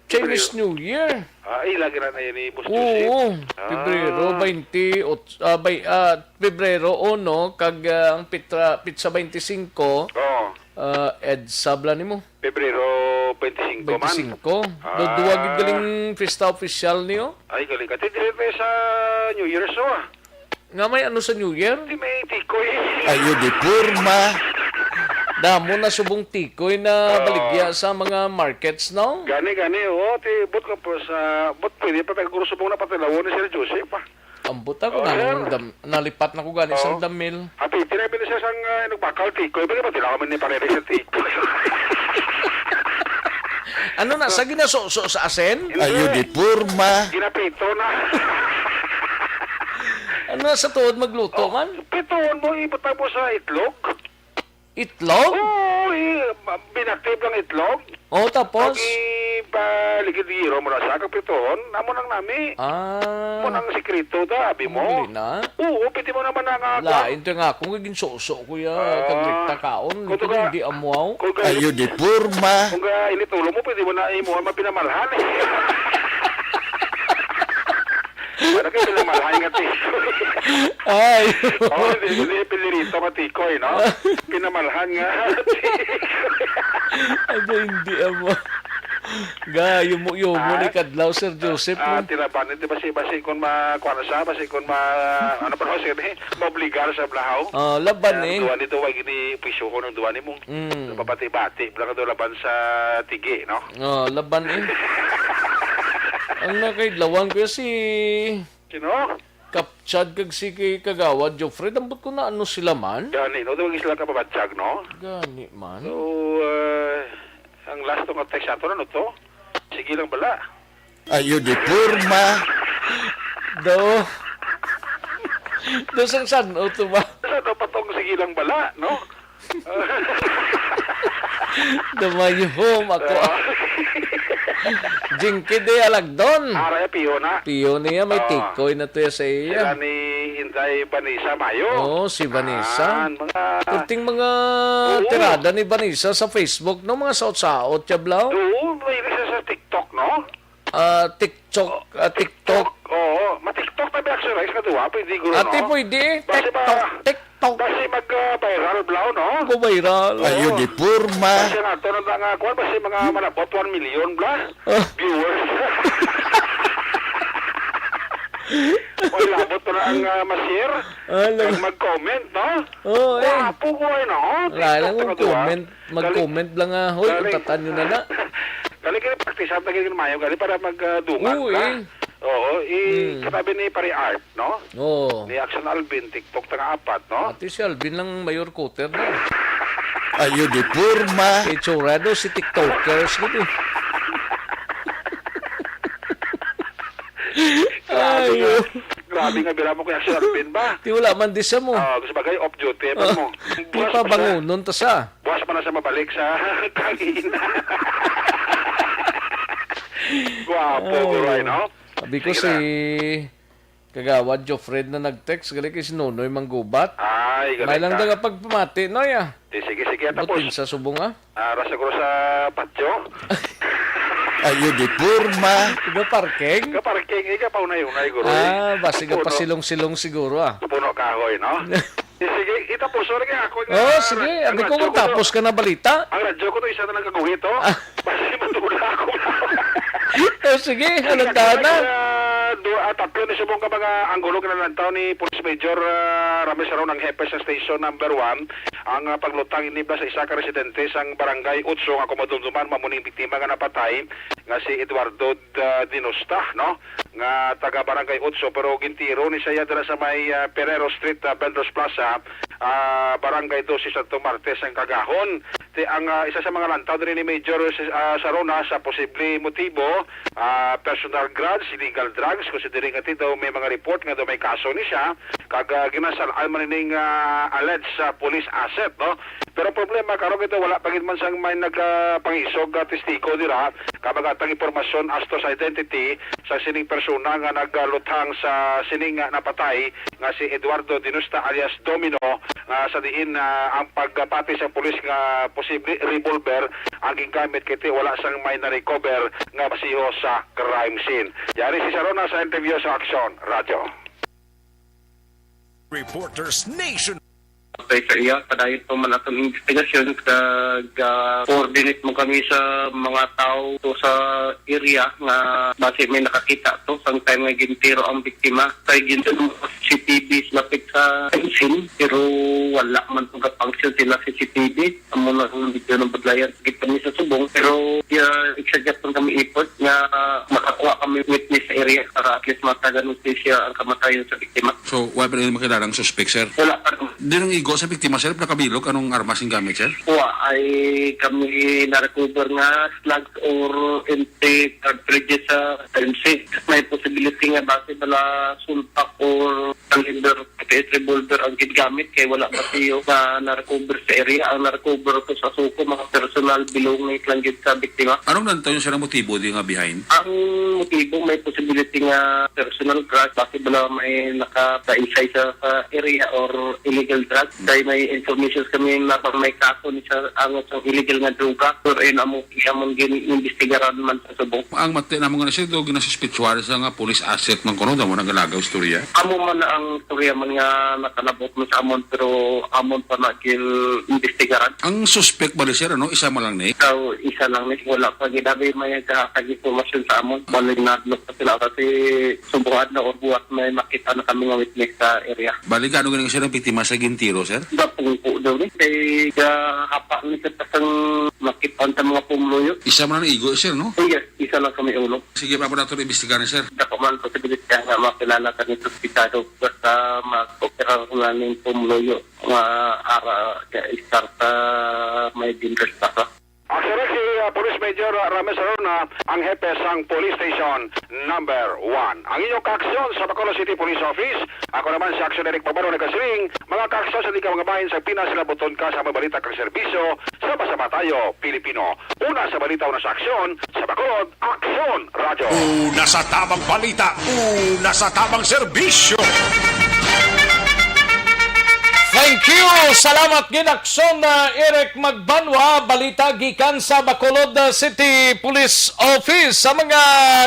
Chinese Pebrero. New Year. Ah, ay, lagi na na yun ni Boss Joseph. Oo, Ah. Pebrero twenty-eight, ah, bay-, ah, Pebrero uno, kag, ah, ang pitra-, pitsa twenty-cinco, Oo. ah, EDSA bala nimo? Pebrero twenty-cinco man. Twenty-cinco. Ah. Do-, duwa gid galing pista opisyal niyo? Ay, galing ka. Ti, dire tayo sa New Year's, oh, ah. Nga may ano sa New Year? Di may tikoy. Ayo di porma. Damo na subong tikoy na Oo. baligya sa mga markets, no? Gani, gani, oo. Ti, but ka po sa, but pwede pa tayo guro subong na patilawon ni Sir Joseph, ah. Ambot ako Oo, na sir. Nang dam-, nalipat na ko gani Oo. Sang damil. Happy, tira, bilis siya sang, ah, nagbakal tikoy. Pwede ba tilaw kami ni Pare sa tikoy? Ano na, sa ginasuso sa asin? Hindi. Ayo di porma. Ginapito na. Ano na, sa tuod magluto Oh, man? Pituon mo, ibutang mo sa itlog. Itlog? Oo, i-, ma-, binakib lang itlog. Oh, tapos? Pag ipaligid-giro mo na sa kag pituon, amo nang nami. Ah. Mo nang sikreto ta, abi mo. Muli na? Oo, pwede mo naman na nga Lain to nga akong ginsuso, kuya. Ah. Kag rikta kaon. Kung Ito ka, hindi amuaw. kung ka, Ayo di porma. Kung ka init ulo mo, pwede mo na imo ang mapinamalhan eh. Ano kayo pinamalhan nga tikoy? Ay. Oh, hindi, hindi, pinirito nga tikoy, no? Pinamalhan nga tikoy. Ano, hindi amo. Ga, yumo-yumo Ah? ni Kadlaw, Sir Joseph, Ah, no? Tinapan, di ba si, basi kung ma-, kuwan na siya, basi kung ma-, ano pa, sir, eh? Maobligar sa blahaw. Ah, laban, Ang eh. Duwa nito, wag ini, pisyuhon ang duwa ni mong Mm. Napabati-bati lang daw laban sa tigi, no? Oh, laban, eh. Ang nakaidlawan ko si Sino? Kapchad kag si kay Kagawad Jofred, ambot ko na ano sila man. Gani, no? Tawag sila kababatsag, no? Gani man. So, uh, ang last nga text ato na, no, to? Sige lang bala. Ayo di porma. Do. Do sang san-o to ba? Sa dapat tong sige lang bala, no? Dumayuhom ako. Ah. Jinky de Alagdon. Ara ya, piyo na. Piyo niya, may Ah. tikoy na to ya sa iya. Sila ni Inday Vanessa Mayo. Oo, si Vanessa. Ah, mga Kunting mga Oo. tirada ni Vanessa sa Facebook, no? Mga saot-saot ya, Blau. Oo, may isa sa TikTok, no? Ah, TikTok, ah, TikTok. Oo, ma-TikTok na ba, Sir Rex, na duwa? Pwede guro, Ate, no? Pwede. Basta ba, TikTok, TikTok. Basta mag, ah, viral, Blau, no? Go viral. Ayo, Oo. Di porma. Basta nga, to na nga, kuwan, basta mga malabot one million, Bla. Ah. Viewers. Oy, labot pa na ang, ah, ma-share. Alam. Kag mag-comment, no? Oo, eh. Gwapo ko, eh, no? Wala lang TikTok, kung taga duwa. Comment, mag-comment lang, ah, "Hoy, galing, untatan nyo na na." Galing kayo practice, at lagi mayo, galing para mag, ah, dungan. Oo, ka, eh. Oo, i-, hmm, katabi ni Pare Art, no? Oo. Ni Action Alvin, TikTok, tanga apat, no? Ati si Alvin lang mayor cutter na. Ayo, di porma. Itsura do si TikTokers, gud, eh. Grabe nga. Ayo. Grabe nga, bira mo, Kuya Sir Ben ba? Ti wala man di sa mo. Ah, gusto bagay, off duty man mo. Di pa bangunon ta sa. Buwas pa na sa mabalik sa kangina. Gwapo, ay, guray, no? Sabi ko, sige si na. Kagawad Jofred na nag-text, gali kay si Nonoy Manggubat. Ay, gali. May lang ka. Daga pagpamati, Noy, ah. Di, sige, sige, tapos. Buting sa subong, ah. Ah, ra siguro sa patio. Ayo, di porma. Ga parking? Ga parking, eh, ga paunay-unay, guro, eh. Ah, basi ga puno. Pasilong-silong siguro, ah. Puno kahoy, no? Eh, sige, itapos, sorry kay ako nga Oh, sige. Abi ko kung tapos ka na balita. Ang radyo ko to, isa na lang kaguhit, oh. Ah. Basi matula ako. Oh, sige, halata na. Ah, do, ah, tatlo ni subong ka mga anggulo nga nalantaw ni Police Major, ah, Ramis Aron, ang hepe sa Station Number One, ang, ah, paglutang ini ba sa isa ka residente sang Barangay Otso nga kumadumduman mamuning biktima nga napatay nga si Eduardo, ah, Dinosta, no? Nga taga Barangay Otso, pero gintiro ni siya dira sa may, ah, Ferrero Street, ah, Vendors Plaza, ah, Barangay Doce, Santo Martes, ang kagahon. Ti ang, ah, isa sa mga lantaw diri ni Major, ah, Sarona sa posible motibo, ah, personal grudge, illegal drugs, considering nga ti daw may mga report nga daw may kaso ni siya, kag, ah, ginasal-an man ining, ah, alleged sa police asset, no? Pero ang problema, karon ito, wala pa gid man sang may nagapangisog, ah, testigo dira, kag ang atang impormasyon as to sa identity sa sining persona nga nagluthang sa sining, ah, napatay nga si Eduardo Dinosta alias Domino, nga sa diin, ah, ang pagpati sa pulis nga posible revolver ang gingamit kay ti wala sang may na-recover nga basiho sa crime scene. Yari si Sarona sa interview sa Aksyon Radyo. Reporters Nation. Sa iya, padayon pa man atong investigasyon, kag, ah, coordinate mo kami sa mga tao to sa area nga basi may nakakita to sang time nga gintiro ang biktima. Kay gintiro ang C C T V lapit sa fencing, pero wala man to ga-function sila C C T V. Amo na ang medyo nabudlayan. Kita mi sa subong, pero, yeah, exact gyapon kami effort nga makakuha kami witness sa area para at least matagan hustisya ang kamatayon sa biktima. So, wala pa rin makilala ang suspect, sir? Wala pa rin. Di nang igo sa biktima, sir, nakabilog anong armas ang gamit, sir? Wa, ay kami na-recover nga slugs or empty cartridges sa M C. May possibility nga base bala sulpak or caliber P S revolver ang gingamit kay wala pa siyo na na-recover sa area. Ang na-recover ko sa suko, mga personal belongings lang gid sa biktima. Anong nantayon, sir, ang motibo di nga behind? Ang motibo, may possibility nga personal grudge, basi bala may nakataisay sa, sa area or illegal drugs. Kay may informations kami na bang may kaso ni sa angot ang illegal nga droga. Pero ayun, amo, amon gin-imbestigaran man sa subong. Ang mati namo nga na siya, do ginasuspitsuhan sa nga police asset man kuno, damo nang galagaw istorya. Amo man na ang istorya man nga nakalabot mo sa amon, pero amon pa na gin-imbestigaran. Ang suspect ba, sir, ano, isa man lang ni? Ikaw, isa lang ni, wala pa gid abi may nagkakag-impormasyon sa amon. Balik na adlok pa sila kasi subuhan na or buwas may makita na kami nga witness sa area. Bali, gaano ganing siya ng biktima sa gintiro, sir? Dapungko daw ni. Kay gahapa ni sa tasang makita sa mga pumluyo. Isa man ang igo, sir, no? Oh, yes, isa lang sa may ulo. Sige, pa po nato imbestigahan, sir. Dako man posibilidad nga makilala ka nito sa pitado. Basta mag-opera ko na ning pumluyo nga ara ka start sa may Vendors Plaza. Actually, si, ah, Police Major, ah, Rames Arona, ang hepe sang Police Station Number One. Ang inyong kaaksyon sa Bacolod City Police Office, ako naman si Aksyon Eric Pabaro nagkasiling, mga kaaksyon sa di ka mga bahin sa Pinas, labuton ka sa mga balita kag serbisyo, sama-sama tayo, Pilipino. Una sa balita, una sa aksyon, sa Bacolod, Aksyon Radyo. Una sa tamang balita, una sa tamang serbisyo. Thank you. Salamat gid, Aksyon, uh, Eric Magbanwa. Balita gikan sa Bacolod, uh, City Police Office. Sa mga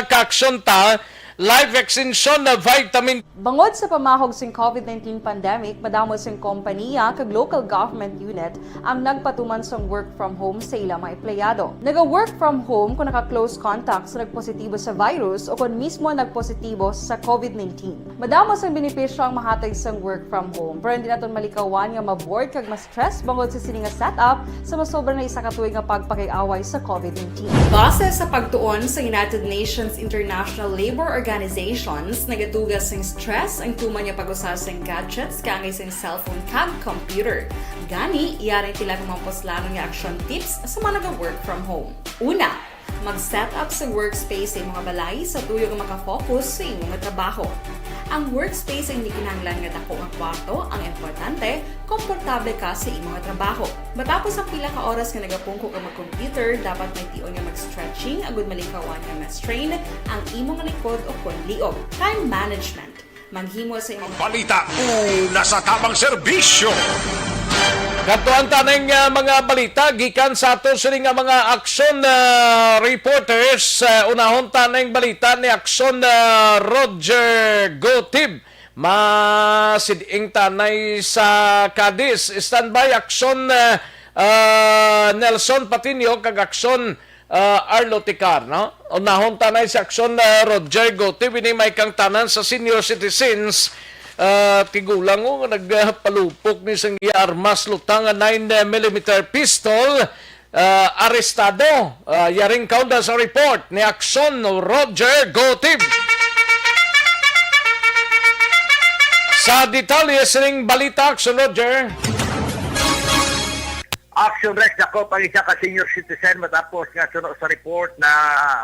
kaaksyon ta, Life Extension na Vitamin. Bangod sa pamahog sing covid nineteen pandemic, madamo sing kompaniya kag local government unit ang nagpatuman sang work from home sa ila mga empleyado. Naga-work from home kung naka-close contact sa nagpositibo sa virus o kon mismo nagpositibo sa covid nineteen. Madamo sang benepisyo ang mahatag sang work from home, pero hindi naton malikawan nga ma-bored kag ma-stress bangod sa sini nga setup sa masobra na isa ka tuig nga pagpakig-away sa covid nineteen. Base sa pagtuon sa United Nations International Labor Organizations, nagatuga sing stress ang tuman nga pag-usa sing gadgets kaangay sing cellphone kag computer. Gani, yari sila kung mga puslanon nga action tips sa mga naga-work from home. Una, mag-set up sa workspace sa imong balay sa tuyo nga makafocus sa imong trabaho. Ang workspace ay hindi kinahanglan nga dako nga kwarto, ang importante, komportable ka sa imong trabaho. Matapos ang pila ka oras nga nagapungko ka mag-computer, dapat may tion nga mag-stretching agud malikawan nga ma-strain ang imong likod o kon liog. Time management. Maghimo sa imong Balita, una sa tamang serbisyo. Kadtuan ta ning, ah, mga balita gikan sa ato sini nga mga aksyon, ah, reporters. Ah, unahon ta ning balita ni aksyon, ah, Roger Gotib. Masiding tanay sa Cadiz. Standby aksyon, ah, ah, Nelson Patiño kag aksyon, ah, Arlo Ticar, no? Unahon tanay si aksyon, ah, Roger Gotib, ini may kang tanan sa senior citizens, ah, tigulang, oh, nga nagpalupok ni sang iya armas lutang nga nine millimeter pistol, ah, arestado. Ah, yaring kaunda sa report ni aksyon Roger Gotib. Sa detalye sining balita, aksyon Roger. Action Rex, ako pang isa ka senior citizen matapos nga suno sa report na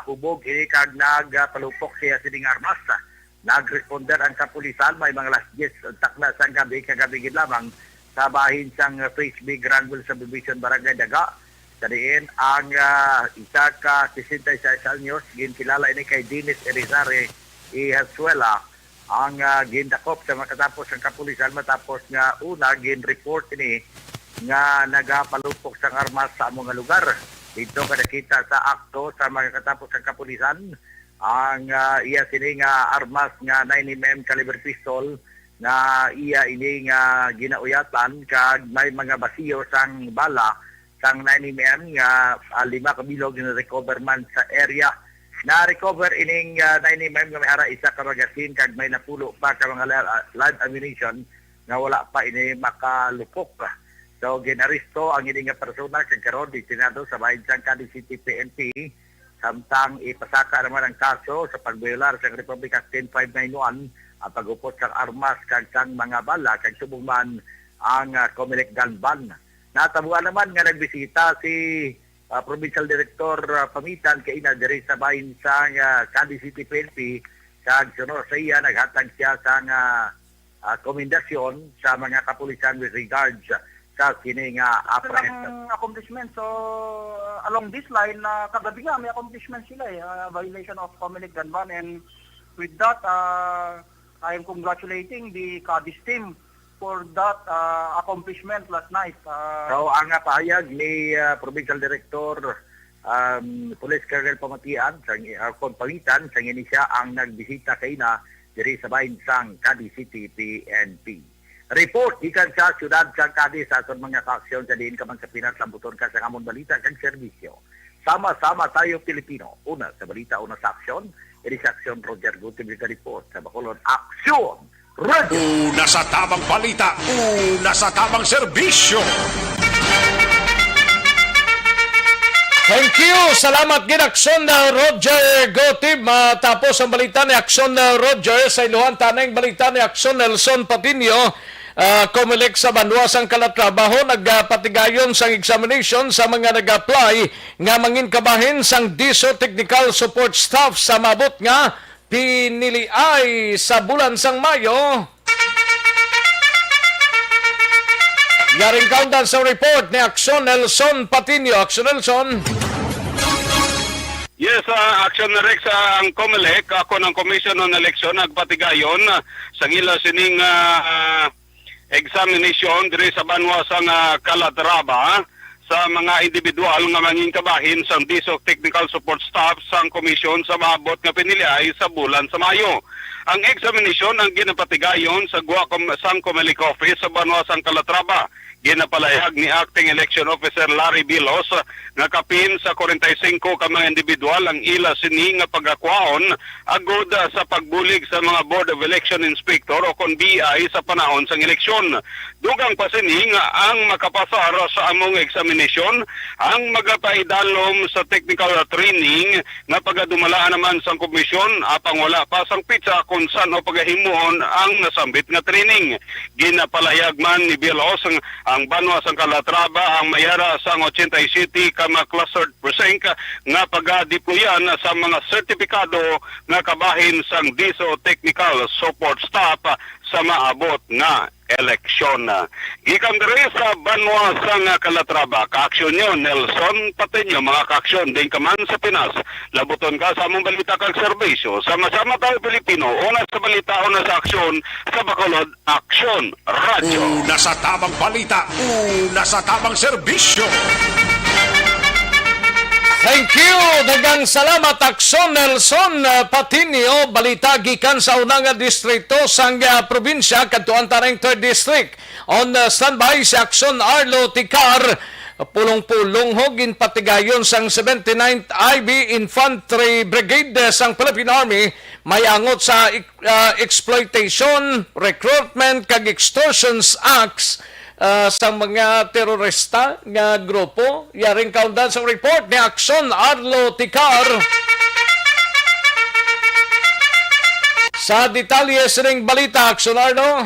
hubog ini kag nagpalupok siya sining armas. Nagresponder ang kapulisan may mga alas diyes takna sang gabi kagabi gid lamang sa bahin sang Phase B Granville Subdivision, Barangay Daga, sa diin ang, ah, isa ka sesenta y seis anyos, ginkilala ini kay Dennis Irizarry Ihazuela, ang, ah, gindakop sa makatapos ang kapulisan matapos nga una gin-report ini nga nagapalupok sang armas sa amo nga lugar. Dito ka nakita sa akto sa makatapos ang kapulisan ang, ah, iya sini nga armas nga nine M M caliber pistol nga iya ini nga ginauyatan kag may mga basiyo sang bala sang nine M M nga, ah, lima ka bilog na-recover man sa area. Na-recover ining, ah, nine M M nga may ara isa ka magazine kag may napulo pa ka mga la-, ah, live ammunition nga wala pa ini makalupok. So, ginaresto ang ini nga persona kag karon detenado sa bahin sang Cadiz City P N P, samtang ipasaka naman ang kaso sa pagboyolar sang Republic Act ten five nine one, ang pag-upot sang armas kag sang mga bala kag subong man ang, ah, Comelec gun ban. Natabuan naman nga nagbisita si, ah, Provincial Director, ah, Pamitan kaina diri sa bahin sang, ah, Cadiz City P N P, kag sunod sa iya naghatag siya sang, ah, ah, komendasyon sa mga kapulisan with regards sa sini nga Sa apprehension. Ilang accomplishment. So, along this line, na kagabi nga may accomplishment sila eh, ah, violation of Comelec gun ban. And with that, ah, I am congratulating the Cadiz team for that, ah, accomplishment last night. Ah, So, ang, ah, pahayag ni, ah, Provincial Director, um, Police Colonel Pamatian, sang, ah, kon Pamitan, sang ini siya ang nagbisita kaina diri sa bahin sang Cadiz City P N P. Report gikan sa siyudad sa Cadiz, sa aton mga kaaksyon sa diin ka man sa Pinas, lambuton ka sa amon balita kag serbisyo. Sama-sama tayo, Pilipino. Una sa balita, una sa aksyon. Ini sa aksyon, Roger Gutierrez report sa Bacolod. Aksyon! Roger! Una sa tamang balita, una sa tamang serbisyo. Thank you. Salamat gid, aksyon na Roger Gotib. Matapos ang balita ni aksyon na Roger, sa iluhan tanang balita ni aksyon Nelson Patiño. Ah, Comelec sa banwa sang Calatrava nagapatigayon sang examination sa mga nag-apply nga mangin kabahin sang DISO technical support staff sa maabot nga piniliay sa bulan sang Mayo. Yaring kaundan sa report ni Aksyon Nelson Patiño. Aksyon Nelson. Yes, ah, Aksyon Rex, ah, ang Comelec, ako ng Commission on Election, nagpatigayon, ah, sa ngila sining, ah, examination diri sa banwa sang, ah, Calatrava, ah, sa mga individual nga mangin kabahin sang DISO technical support staff sang komisyon sa maabot nga piniliay sa bulan sa Mayo. Ang eksaminasyon ang ginapatigayon sa gwa kom-, sang Comelec office sa banwa sang Calatrava. Ginapalayag ni Acting Election Officer Larry Bilos nga kapin sa forty-five ka mga individual ang ila sini nga pagakwaon agod sa pagbulig sa mga Board of Election Inspector o kon B I sa panahon sang eleksyon. Dugang pa sini nga ang makapasar sa among eksaminasyon ang magapaidalom sa technical training nga pagadumalaan naman sang komisyon, apang wala pa sang pitsa kon san-o pagahimuon ang nasambit nga training. Ginapalayag man ni Bilos ang, ang banwa sang Calatrava ang mayara sang eighty-seven ka mga clustered precinct nga pagadeployan sa mga sertipikado nga kabahin sang DISO technical support staff sa maabot nga eleksyon. Gikan diri sa banwa sang Calatrava, kaaksyon nyo, Nelson Patiño, mga kaaksyon, din ka man sa Pinas. Labuton ka sa among balita kag serbisyo. Sama-sama tayo, Pilipino. Una sa balita, una sa aksyon, sa Bacolod, Aksyon Radio. Una sa tamang balita, una sa tamang serbisyo. Thank you. Daghang salamat, Aksyon Nelson, uh, Patinio. Balita gikan sa una nga distrito sang, uh, probinsya, kadtuan ta ning third district. On, uh, standby si Aksyon Arlo Ticar. Pulong-pulong ho ginpatigayon sang seventy-ninth I B Infantry Brigade, uh, sang Philippine Army may angot sa, uh, exploitation, recruitment, kag extortions acts, uh, sa mga terorista nga grupo. Yaring kaundan sa report ni Aksyon Arlo Ticar. Sa detalye sining balita, Aksyon Arlo.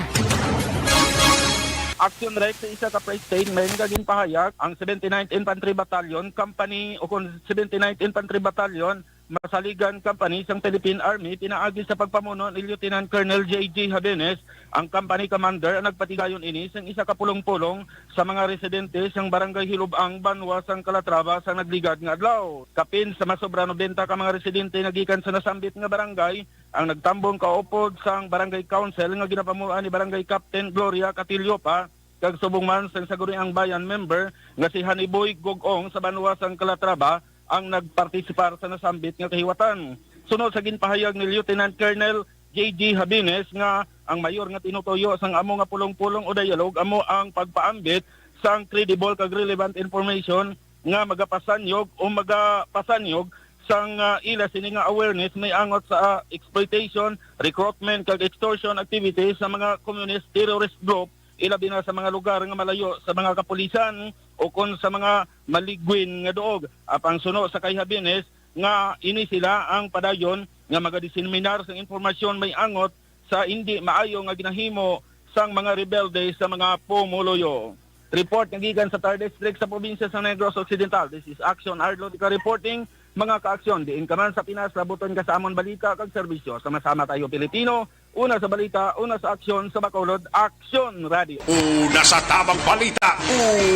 Aksyon Rex, sa isa ka press statement nga ginpahayag, ang seventy-ninth Infantry Battalion Company o kon seventy-ninth Infantry Battalion Masaligan Company sang Philippine Army pinaagi sa pagpamuno ni Lieutenant Colonel J J Habenes, ang company commander, ang nagpatigayon ini sang isa ka pulong-pulong sa mga residente sang Barangay Hilubang, Banwa sang Calatrava sa nagligad nga adlaw. Kapin sa masobra nobenta ka mga residente nga gikan sa nasambit nga barangay ang nagtambong kaupod sang Barangay Council nga ginapamunuan ni Barangay Captain Gloria Catillopa kag subong man sang Sangguniang Bayan member nga si Honeyboy Gugong sa banwa sang Calatrava ang nagpartisipar sa nasambit nga kahiwatan. Sunod sa ginpahayag ni Lieutenant Colonel J J Habines nga ang mayor nga tinutuyo sang amo nga pulong-pulong o dialogue amo ang pagpaambit sang credible kag relevant information nga magapasanyog o magapasanyog sang, ah, ila sini nga awareness may angot sa, ah, exploitation, recruitment kag extortion activities sa mga communist terrorist group, ilabi na sa mga lugar nga malayo sa mga kapulisan o kon sa mga maligwin nga duog. Apang suno sa kay Habines nga ini sila ang padayon nga magadiseminar sang impormasyon may angot sa indi maayo nga ginahimo sang mga rebelde sa mga pumuluyo. Report nga gikan sa Third District sa probinsya sa Negros Occidental. This is Action Arlo Tica reporting. Mga kaaksyon, diin ka man sa Pinas, labuton ka sa amon balita kag serbisyo. Sama-sama tayo, Pilipino. Una sa balita, una sa aksyon, sa Bacolod, Aksyon Radio. Una sa tamang balita,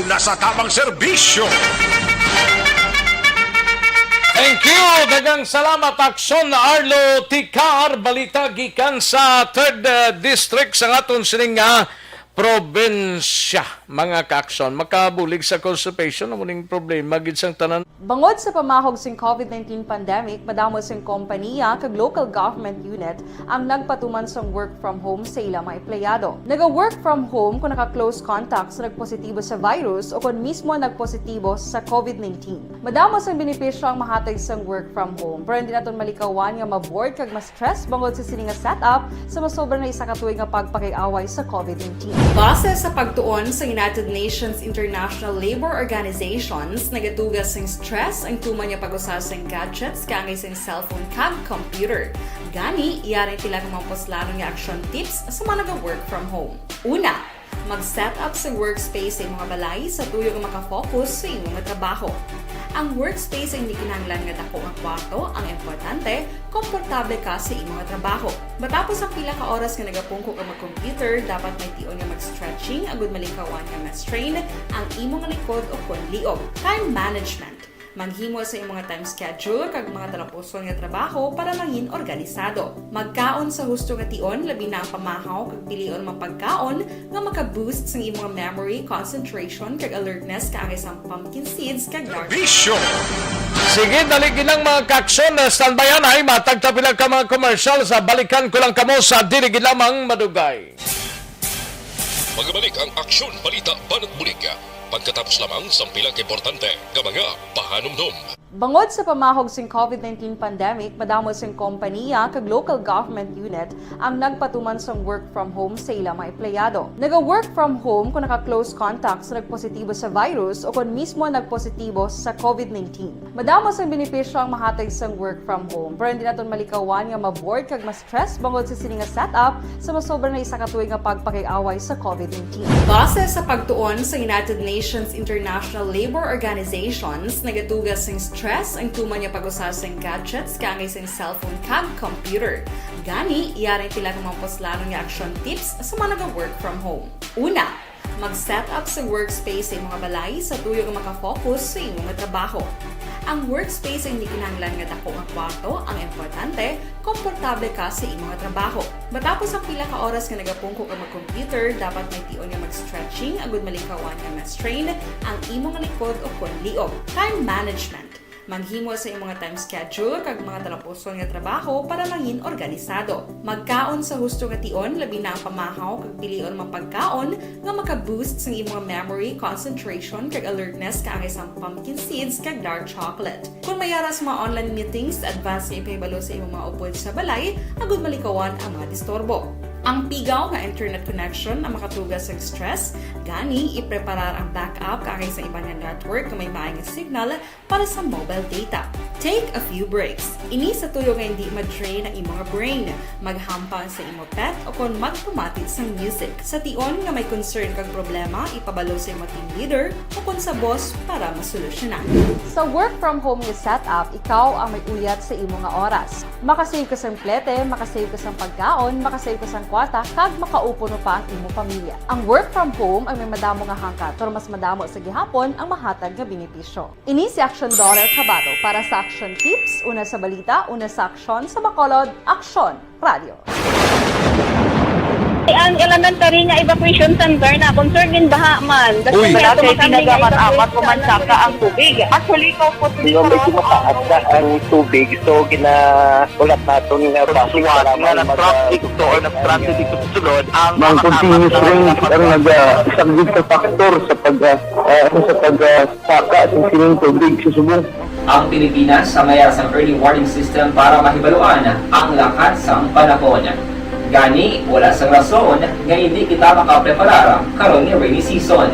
una sa tamang serbisyo. Thank you. Daghang salamat, Aksyon Arlo Ticar. Balita gikan sa Third, uh, District sa aton sining nga probinsya. Mga kaaksyon, makabulig sa constipation, amo ning problema gid sang tanan. Bangod sa pamahog sing COVID nineteen pandemic, madamo sing kompanya kag local government unit ang nagpatuman sang work from home sa ila mga empleyado. Naga-work from home kung naka-close contact sa nagpositibo sa virus o kung mismo nagpositibo sa COVID nineteen. Madamo sang benepisyo ang mahatag sang work from home, pero hindi naton malikawan nga ma-bored kag ma-stress bangod sa sini nga setup sa masobra na isa ka tuig nga pagpakiaway sa COVID nineteen. Base sa pagtuon sa United Nations International Labour Organizations, nagatuga sing stress ang tuman nga pag-usa sing gadgets kaangay sing cellphone kag computer. Gani, yari tila nga mga puslanon nga action tips sa mga naga-work from home. Una, mag-set up sa workspace sa imong balay sa tuyo nga makafocus sa imong trabaho. Ang workspace ay hindi kinahanglan nga dako nga kwarto, ang importante, komportable ka sa imong trabaho. Matapos ang pila ka oras nga nagapungko ka mag-computer, dapat may tion nga mag-stretching agud malikawan nga ma-strain ang imong likod o kon liog. Time management. Maghimo sa imong time schedule kag mga talapuson nga trabaho para mangin organisado. Magkaon sa husto nga tion, labi na ang pamahaw kag pilion mga pagkaon nga maka-boost sang imong memory, concentration, kag alertness kaangay sang pumpkin seeds kag dark. Bisyo. Sige, dali gid lang, mga kaaksyon. Standby anay, matag ta pila ka mga commercial, sa balikan ko lang kamo sa dili gid lamang madugay. Magabalik ang Aksyon Balita Banat Bulig pagkatapos lamang sang pila ka importante nga mga pahanumdom. Bangod sa pamahog sing covid nineteen pandemic, madamo sing kompaniya kag local government unit ang nagpatuman sang work from home sa ila mga empleyado. Naga-work from home kung naka-close contact sa nagpositibo sa virus o kon mismo nagpositibo sa covid nineteen. Madamo sang benepisyo ang mahatag sang work from home, pero hindi naton malikawan nga ma-bored kag ma-stress bangod sa sini nga setup sa masobra na isa ka tuig nga pagpakig-away sa covid nineteen. Base sa pagtuon sa United Nations International Labour Organizations, nagatuga sing stress ang tuman nga pag-usa sing gadgets kaangay sing cellphone kag computer. Gani, yari ang pila ka mga puslanon nga action tips sa mga naga-work from home. Una, mag-set up sa workspace sa imong balay sa tuyo nga makafocus sa imong trabaho. Ang workspace ay hindi kinahanglan nga dako nga kwarto, ang importante, komportable ka sa imong trabaho. Matapos ang pila ka oras nga nagapungko ka mag-computer, dapat may tion nga mag-stretching agud malikawan nga ma-strain ang imong likod o kon liog. Time management. Maghimo sa imong time schedule kag mga talapuson nga trabaho para mangin organisado. Magkaon sa husto nga tion, labi na ang pamahaw kag pilion mga pagkaon nga maka-boost sang imong memory, concentration, kag alertness kaangay sang pumpkin seeds kag dark chocolate. Kung may ara sa mga online meetings, advance nga ipahibalo sa imong mga upod sa balay agud malikawan ang mga disturbo. Ang pigaw nga internet connection ang makatuga sa stress, gani ipreparar ang backup kaangay sa iban nga network nga may maay nga signal para sa mobile data. Take a few breaks. Ini sa tuyo nga hindi ma-drain ang imong brain. Maghampang sa imo pet o kon magpamati sang music. Sa tion nga may concern kag problema, ipabalo sa imo team leader o kon sa boss para masolusyonan. Sa work from home nga setup, ikaw ang may uyat sa imo nga oras. Makasave ka sang plete, makasave ka sang pagkaon, makasave ka sang kwarta, kag makaupo pa ang imo pamilya. Ang work from home ay may madamo nga hangkat, pero mas madamo sa gihapon ang mahatag nga benepisyo. Ini si Action Dollar Kabato para sa Action Tips, una sa balita, una sa aksyon, sa Bacolod, Aksyon Radio. Ang elementary nga evacuation center na, concern in baha man. Uy. Wala kay ginagamit-amat, umansaka ang tubig. Actually, ikaw po, medyo mataas na ang tubig, so gina-, ulat naton nga basi nga nag-traffic to or nag-traffic ito sa sulod, ang mga continuous rain ang nag-, ah, isang big factor sa pag, ah, ah, sa pag, ah, saka sa sining tubig sa subong. Ang Pilipinas ang may sang early warning system para mahibaluan ang lakat sang panahon. Gani, wala sang rason nga hindi kita makapreparar karon nga rainy season.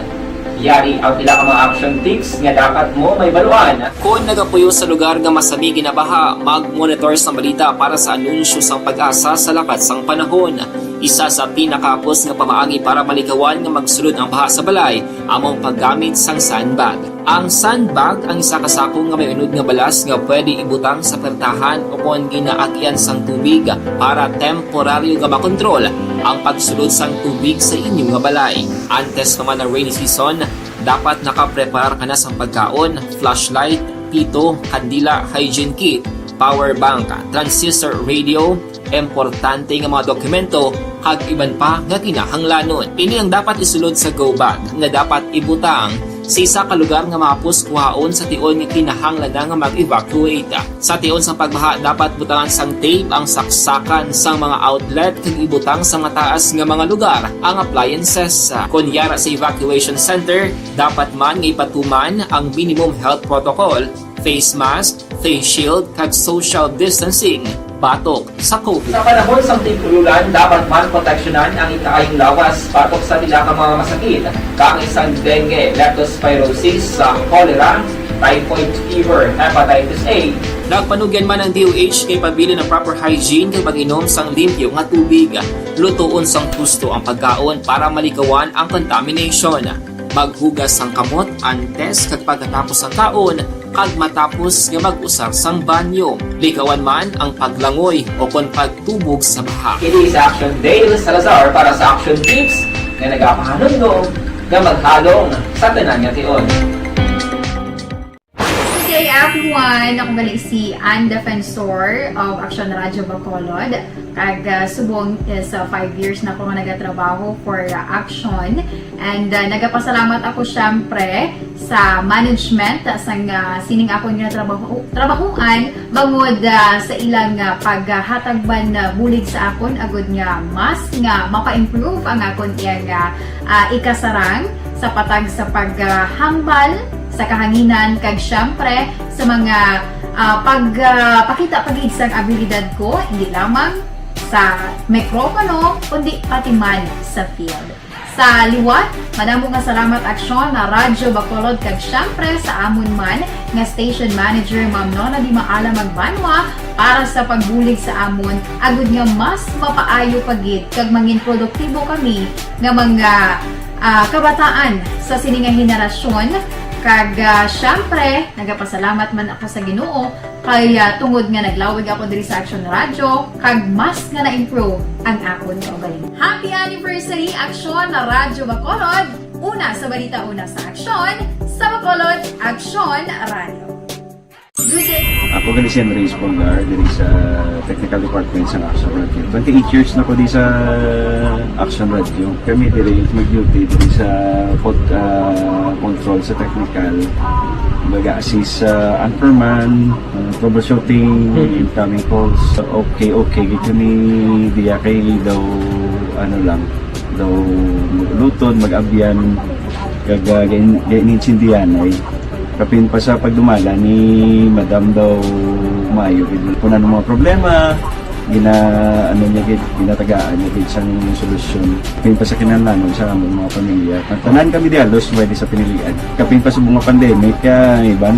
Yari ang pila ka mga action tips nga dapat mo mahibaluan. Kon nagapuyo sa lugar nga masami ginabaha, mag-monitor sang balita para sa anunsyo sang PAGASA sa lakat sang panahon. Isa sa pinakahapos nga pamaagi para malikawan nga magsulod ang baha sa balay amo ang paggamit sang sandbag. Ang sandbag ang isa ka sako nga may unod nga balas nga pwede ibutang sa pertahan o kon ginaagyan sang tubig para temporaryo nga makontrol ang pagsulod sang tubig sa inyo nga balay. Antes pa man ang rainy season, dapat nakapreparar ka na sang pagkaon, flashlight, pito, kandila, hygiene kit, power bank, transistor radio, importante nga mga dokumento, kag iban pa nga kinahanglanon. Ini ang dapat isulod sa go bag nga dapat ibutang sa isa ka lugar nga mahapos kuhaon sa tion nga kinahanglan na nga mag-evacuate. Sa tion sang pagbaha, dapat butangan sang tape ang saksakan sang mga outlet kag ibutang sa mataas nga mga lugar ang appliances. Kon yara sa evacuation center, dapat man nga ipatuman ang minimum health protocol, face mask, face shield, kag social distancing batok sa covid. Sa panahon sang tig-ululan, dapat man proteksyonan ang ikaayong lawas batok sa pila ka mga masakit, kaangay sang dengue, leptospirosis, sa cholera, typhoid fever, hepatitis A. Nagpanugyan man ang D O H nga ipabilin ang proper hygiene kag pag-inom sang limpyo nga tubig. Lutoon sang husto ang pagkaon para malikawan ang contamination. Maghugas sang kamot antes kag pagkatapos sang kaon kag matapos nga mag-usar sang banyo. Likawan man ang paglangoy o kon pagtubog sa baha. Ini si Action Dale Salazar para sa Action Tips nga nagapahanumdom nga maghalong sa tanan nga tion. Today, One, ako gali si Ann Defensor of Action Radio Bacolod. Kag, ah, subong is, ah, five years na ako nga nagatrabaho for, ah, Action. And, ah, nagapasalamat ako, syempre, sa management, ah, sang, ah, sining akon nga trabaho, trabahuan, bangod, ah, sa ilang, ah, paghatag man, ah, bulig sa akon, agud nga mas nga mapa-improve ang akon iyang, ah, ah, ikasarang sa patag sa paghambal sa kahanginan, kag syempre sa mga, ah, pag, ah, pakita pa gid sang abilidad ko, hindi lamang sa mikropono, kundi pati man sa field. Sa liwat, madamo nga salamat, Aksyon, na Radyo Bacolod, kag syempre sa amon man nga station manager, Ma'am Nona Di Maala Magbanwa, para sa pagbulig sa amon, agud nga mas mapaayo pa gid kag mangin produktibo kami nga mga, ah, kabataan sa sini nga henerasyon. Kag, ah, syempre, nagapasalamat man ako sa Ginoo kay, ah, tungod nga naglawig ako diri sa Action Radio, kag mas nga na-improve ang akon kaugalingon. Happy anniversary, Action Radyo Bacolod! Una sa balita, una sa aksyon, sa Bacolod, Action Radio. Good day. Ako gali si Henry Espolgar, diri sa Technical Department sa Action Radio. Twenty-eight years na ko di sa Action Radio. Kami diri mag-duty diri sa pod-, ah, control sa technical. Baga assist sa anchorman, ah, troubleshooting, incoming calls. Okay, okay, gid kami diya kay daw, ano lang, daw mag-ulutod, mag-abyan, kag, ah, gain-, gainintindihan ay. Kapin pa sa pagdumala ni Madam daw maayo gid. Kung ano mga problema, gina, ano niya gid, ginatagaan niya gid sang solusyon. Kapin pa sa kinahanglanon sa among mga pamilya. Tanan kami di halos pwede sa pinilian. Kapin pa sa mga pandemic, ah, iban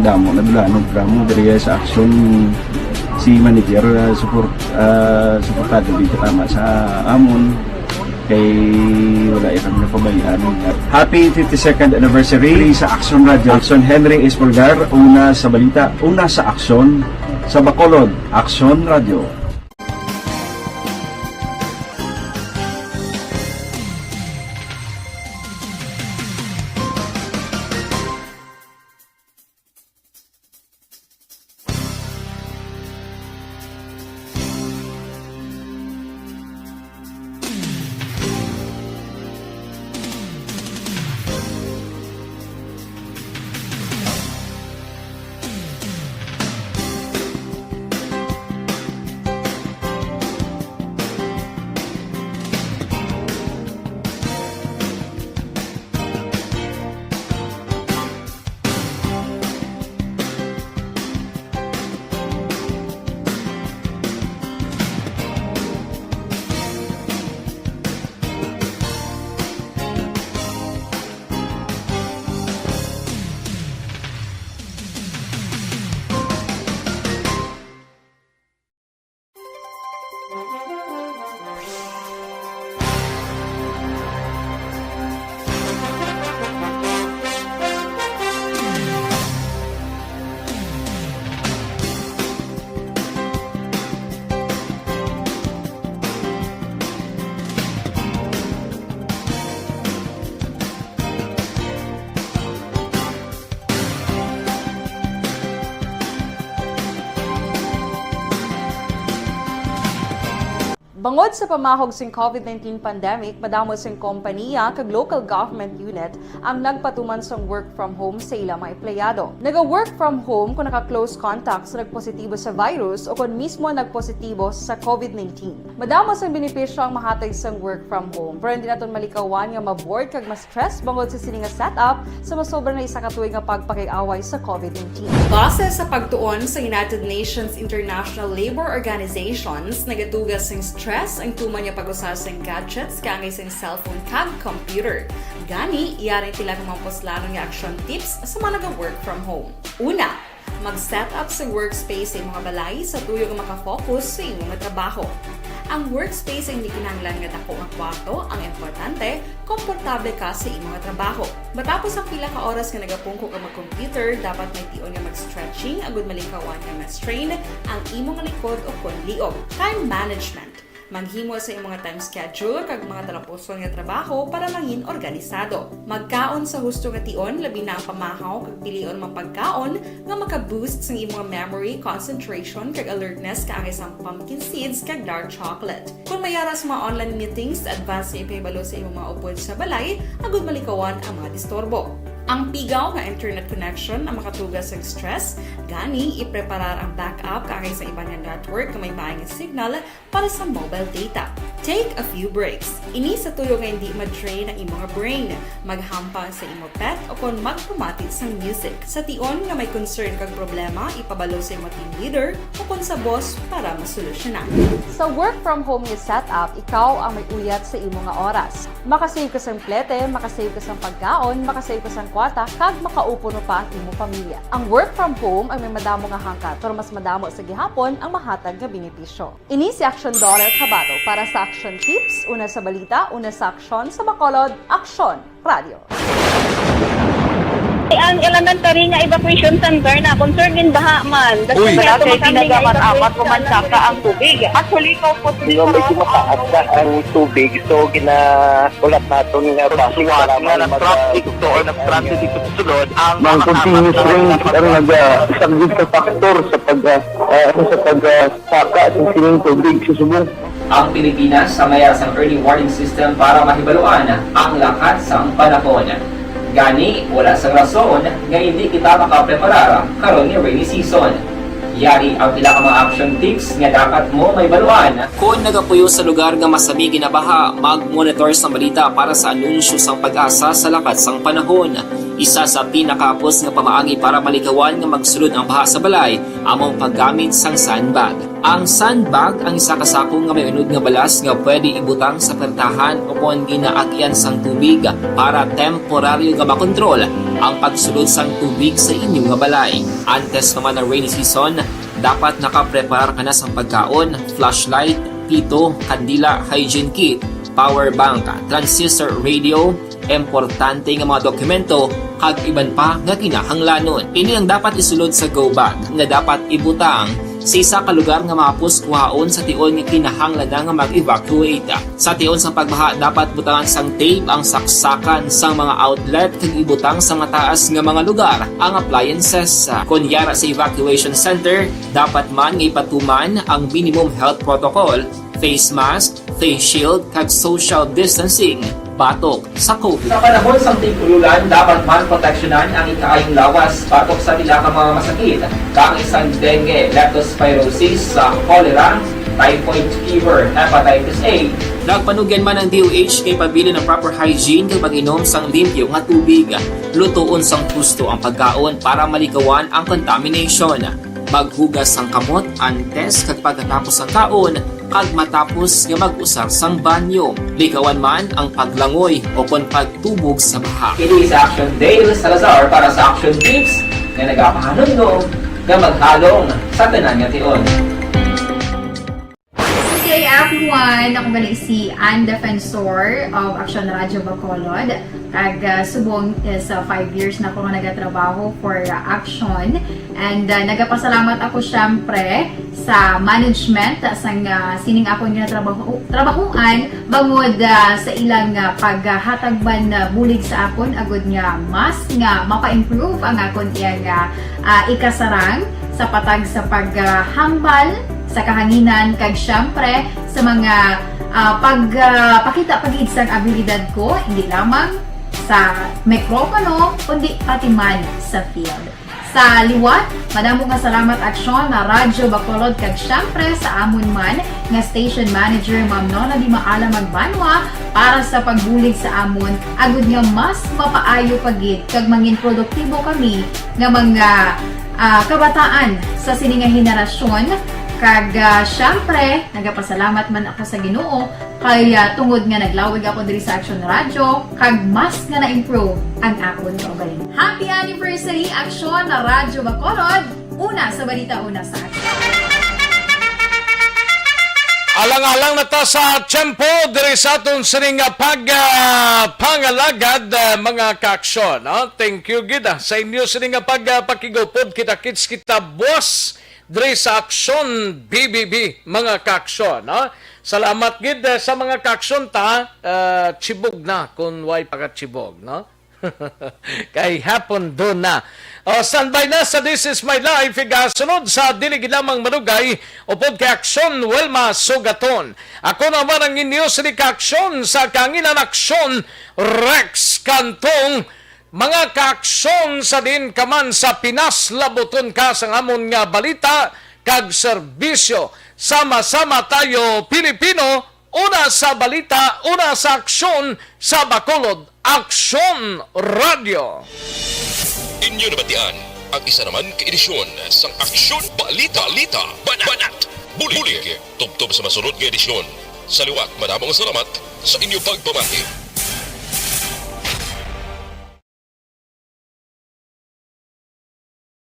damo na dulanon, drama diri sa Action si manager, ah, support, ah, suportado gid katama sa amon. Kay wala ya kami napabayaan. Happy fifty-second anniversary sa Action Radio. Action Henry Espolgar, una sa balita, una sa aksyon, sa Bacolod, Action Radio. Bangod sa pamahog sing COVID nineteen pandemic, madamo sing kompaniya kag local government unit ang nagpatuman sang work from home sa ila mga empleyado. Naga-work from home kung naka-close contact sa nagpositibo sa virus o kon mismo nagpositibo sa COVID nineteen. Madamo sang benepisyo ang mahatag sang work from home, pero hindi naton malikawan nga ma-bored kag ma-stress bangod sa sini nga setup sa masobra na isa ka tuig nga pagpakig-away sa COVID nineteen. Base sa pagtuon sa United Nations International Labour Organizations, nagaduga sing stress ang tuman nga pag-usa sing gadgets kaangay sing cellphone kag computer. Gani, yari sila nga mga puslanon nga action tips sa mga naga-work from home. Una, mag-set up sa workspace sa imong balay sa tuyo nga makafocus sa imong trabaho. Ang workspace ay hindi kinahanglan nga dako nga kwarto, ang importante, komportable ka sa imong trabaho. Matapos ang pila ka oras nga nagapungko ka mag-computer, dapat may tion nga mag-stretching agud malikawan nga ma-strain ang imong likod o kon liog. Time management. Maghimo sa imong time schedule kag mga talapuson nga trabaho para mangin organisado. Magkaon sa husto nga tion, labi na ang pamahaw kag pilion mga pagkaon nga maka-boost sang imong memory, concentration, kag alertness kaangay sang pumpkin seeds kag dark chocolate. Kung may ara sa mga online meetings, advance nga ipahibalo sa imong mga upod sa balay agud malikawan ang mga disturbo. Ang pigaw nga internet connection ang makatuga sa stress, gani ipreparar ang backup kaangay sa iban nga network nga may maayong signal para sa mobile data. Take a few breaks. Ini sa tuyo nga hindi ma-drain ang imong brain. Maghampang sa imo pet o kon magpamati sang music. Sa tion nga may concern kag problema, ipabalo sa imo team leader o kon sa boss para masolusyonan. Sa work from home nga setup, ikaw ang may uyat sa imo nga oras. Makasave ka sang plete, makasave ka sang pagkaon, makasave ka sang kwarta, kag makaupo pa ang imo pamilya. Ang work from home ay may madamo nga hangkat, pero mas madamo sa gihapon ang mahatag nga benepisyo. Ini si Action Dollar Kabato para sa Action Tips, una sa balita, una sa aksyon, sa Bacolod, Aksyon Radio. Ang elementary nga evacuation center na concerned in baha man. Uy. Wala kay ginagaman amat ko man saka ang tubig. Actually, ikaw po, medyo mataas na ang tubig, so ginahulat naton nga basi kailangan mag-, traffic to or nag-transit ito sulod ang mga continuous rain ang nag-, ah, isang sa factor sa pag, ah, ah, sa pag, ah, saka sa sining tubig sa subong. Ang Pilipinas sa mayar sang early warning system para mahibaluan ang lakat sang panahon. Gani, wala sang rason nga hindi kita makapreparar karon nga rainy season. Yari ang pila ka mga action tips nga dapat mo mahibaluan. Kon nagapuyo sa lugar nga masami ginabaha, mag-monitor sang balita para sa anunsyo sang PAGASA sa lakat sang panahon. Isa sa pinakahapos nga pamaagi para malikawan nga magsulod ang baha sa balay amo ang paggamit sang sandbag. Ang sandbag ang isa ka sako nga may unod nga balas nga pwede ibutang sa pertahan o kon ginaagyan sang tubig para temporaryo nga makontrol ang pagsulod sang tubig sa inyo nga balay. Antes pa man ang rainy season, dapat nakapreparar ka na sang pagkaon, flashlight, pito, kandila, hygiene kit, power bank, transistor radio, importante nga mga dokumento, kag iban pa nga kinahanglanon. Ini ang dapat isulod sa go bag nga dapat ibutang sa isa ka lugar nga mahapos kuhaon sa tion nga kinahanglan na nga mag-evacuate. Sa tion sang pagbaha, dapat butangan sang tape ang saksakan sang mga outlet kag ibutang sa mataas nga mga lugar ang appliances. Kon yara sa evacuation center, dapat man nga ipatuman ang minimum health protocol, face mask, face shield, kag social distancing batok sa COVID. Sa panahon sang tig-ululan, dapat man proteksyonan ang ikaayong lawas batok sa pila ka mga masakit, kaangay sang dengue, leptospirosis, sa cholera, typhoid fever, hepatitis A. Nagpanugyan man ang D O H nga ipabilin ang proper hygiene kag pag-inom sang limpyo nga tubig. Lutoon sang husto ang pagkaon para malikawan ang contamination. Maghugas sang kamot antes kag pagkatapos sang kaon, kag matapos nga mag-usar sang banyo. Likawan man ang paglangoy o kon pagtubog sa baha. Ini si Action Dale Salazar para sa Action Tips nga nagapahanumdom nga maghalong sa tanan nga tion. Good day, everyone! Ako gali si Ann Defensor of Action Radio Bacolod. Kag, ah, subong is, ah, five years na ako nga nagatrabaho for, ah, Action. And, ah, nagapasalamat ako, syempre, sa management, ah, sang, ah, sining akon nga trabaho, trabahuan, bangod, ah, sa ilang, ah, paghatag man, ah, bulig sa akon, agud nga mas nga mapa-improve ang akon iyang, ah, ah, ikasarang sa patag sa paghambal sa kahanginan, kag, syempre, sa mga, ah, pag, ah, pakita pa gid sang abilidad ko, hindi lamang sa mikropono, kundi pati man sa field. Sa liwat, madamo nga salamat, Aksyon, na Radyo Bacolod, kag, syempre, sa amon man nga station manager, Ma'am Nona Di Maala Magbanwa, para sa pagbulig sa amon, agud nga mas mapaayo pa gid kag mangin produktibo kami nga mga, ah, kabataan sa sini nga henerasyon. Kag, ah, syempre, nagapasalamat man ako sa Ginoo kay, ah, tungod nga naglawig ako diri sa Action Radio, kag mas nga na-improve ang akon kaugalingon. Happy anniversary, Action na Radyo Bacolod, una sa balita, una sa aksyon. Alang-alang na ta sa tiyempo diri sa aton sining nga pag, ah, pangalagad, ah, mga kaaksyon, no? Thank you gid, ah, sa inyo sining nga pag, ah, pakigupod. Kita-kits kita buwas. diri sa Aksyon B B B, mga kaaksyon, no? Salamat gid, eh, sa mga kaaksyon ta, ah, chibog na kung way pakachibog, no? Kay hapon doon na. O, standby na sa This Is My Life, igasunod sa dili gid lamang malugay, upod kay Aksyon Wilma Sugaton. Ako naman ang inyo sini kaaksyon sa kanginan aksyon, Rex Cantong. Mga kaaksyon sa din ka man sa Pinas, labuton ka sang amon nga balita kag serbisyo. Sama-sama tayo, Pilipino, una sa balita, una sa aksyon, sa Bacolod, Aksyon Radio. Inyo nabatian ang isa naman ka edisyon sang Aksyon Balita, Balita, Banat, Banat, Bulig. Bulig. Tubtob sa masunod nga edisyon. Sa liwat, madamo nga salamat sa inyo pagpamati.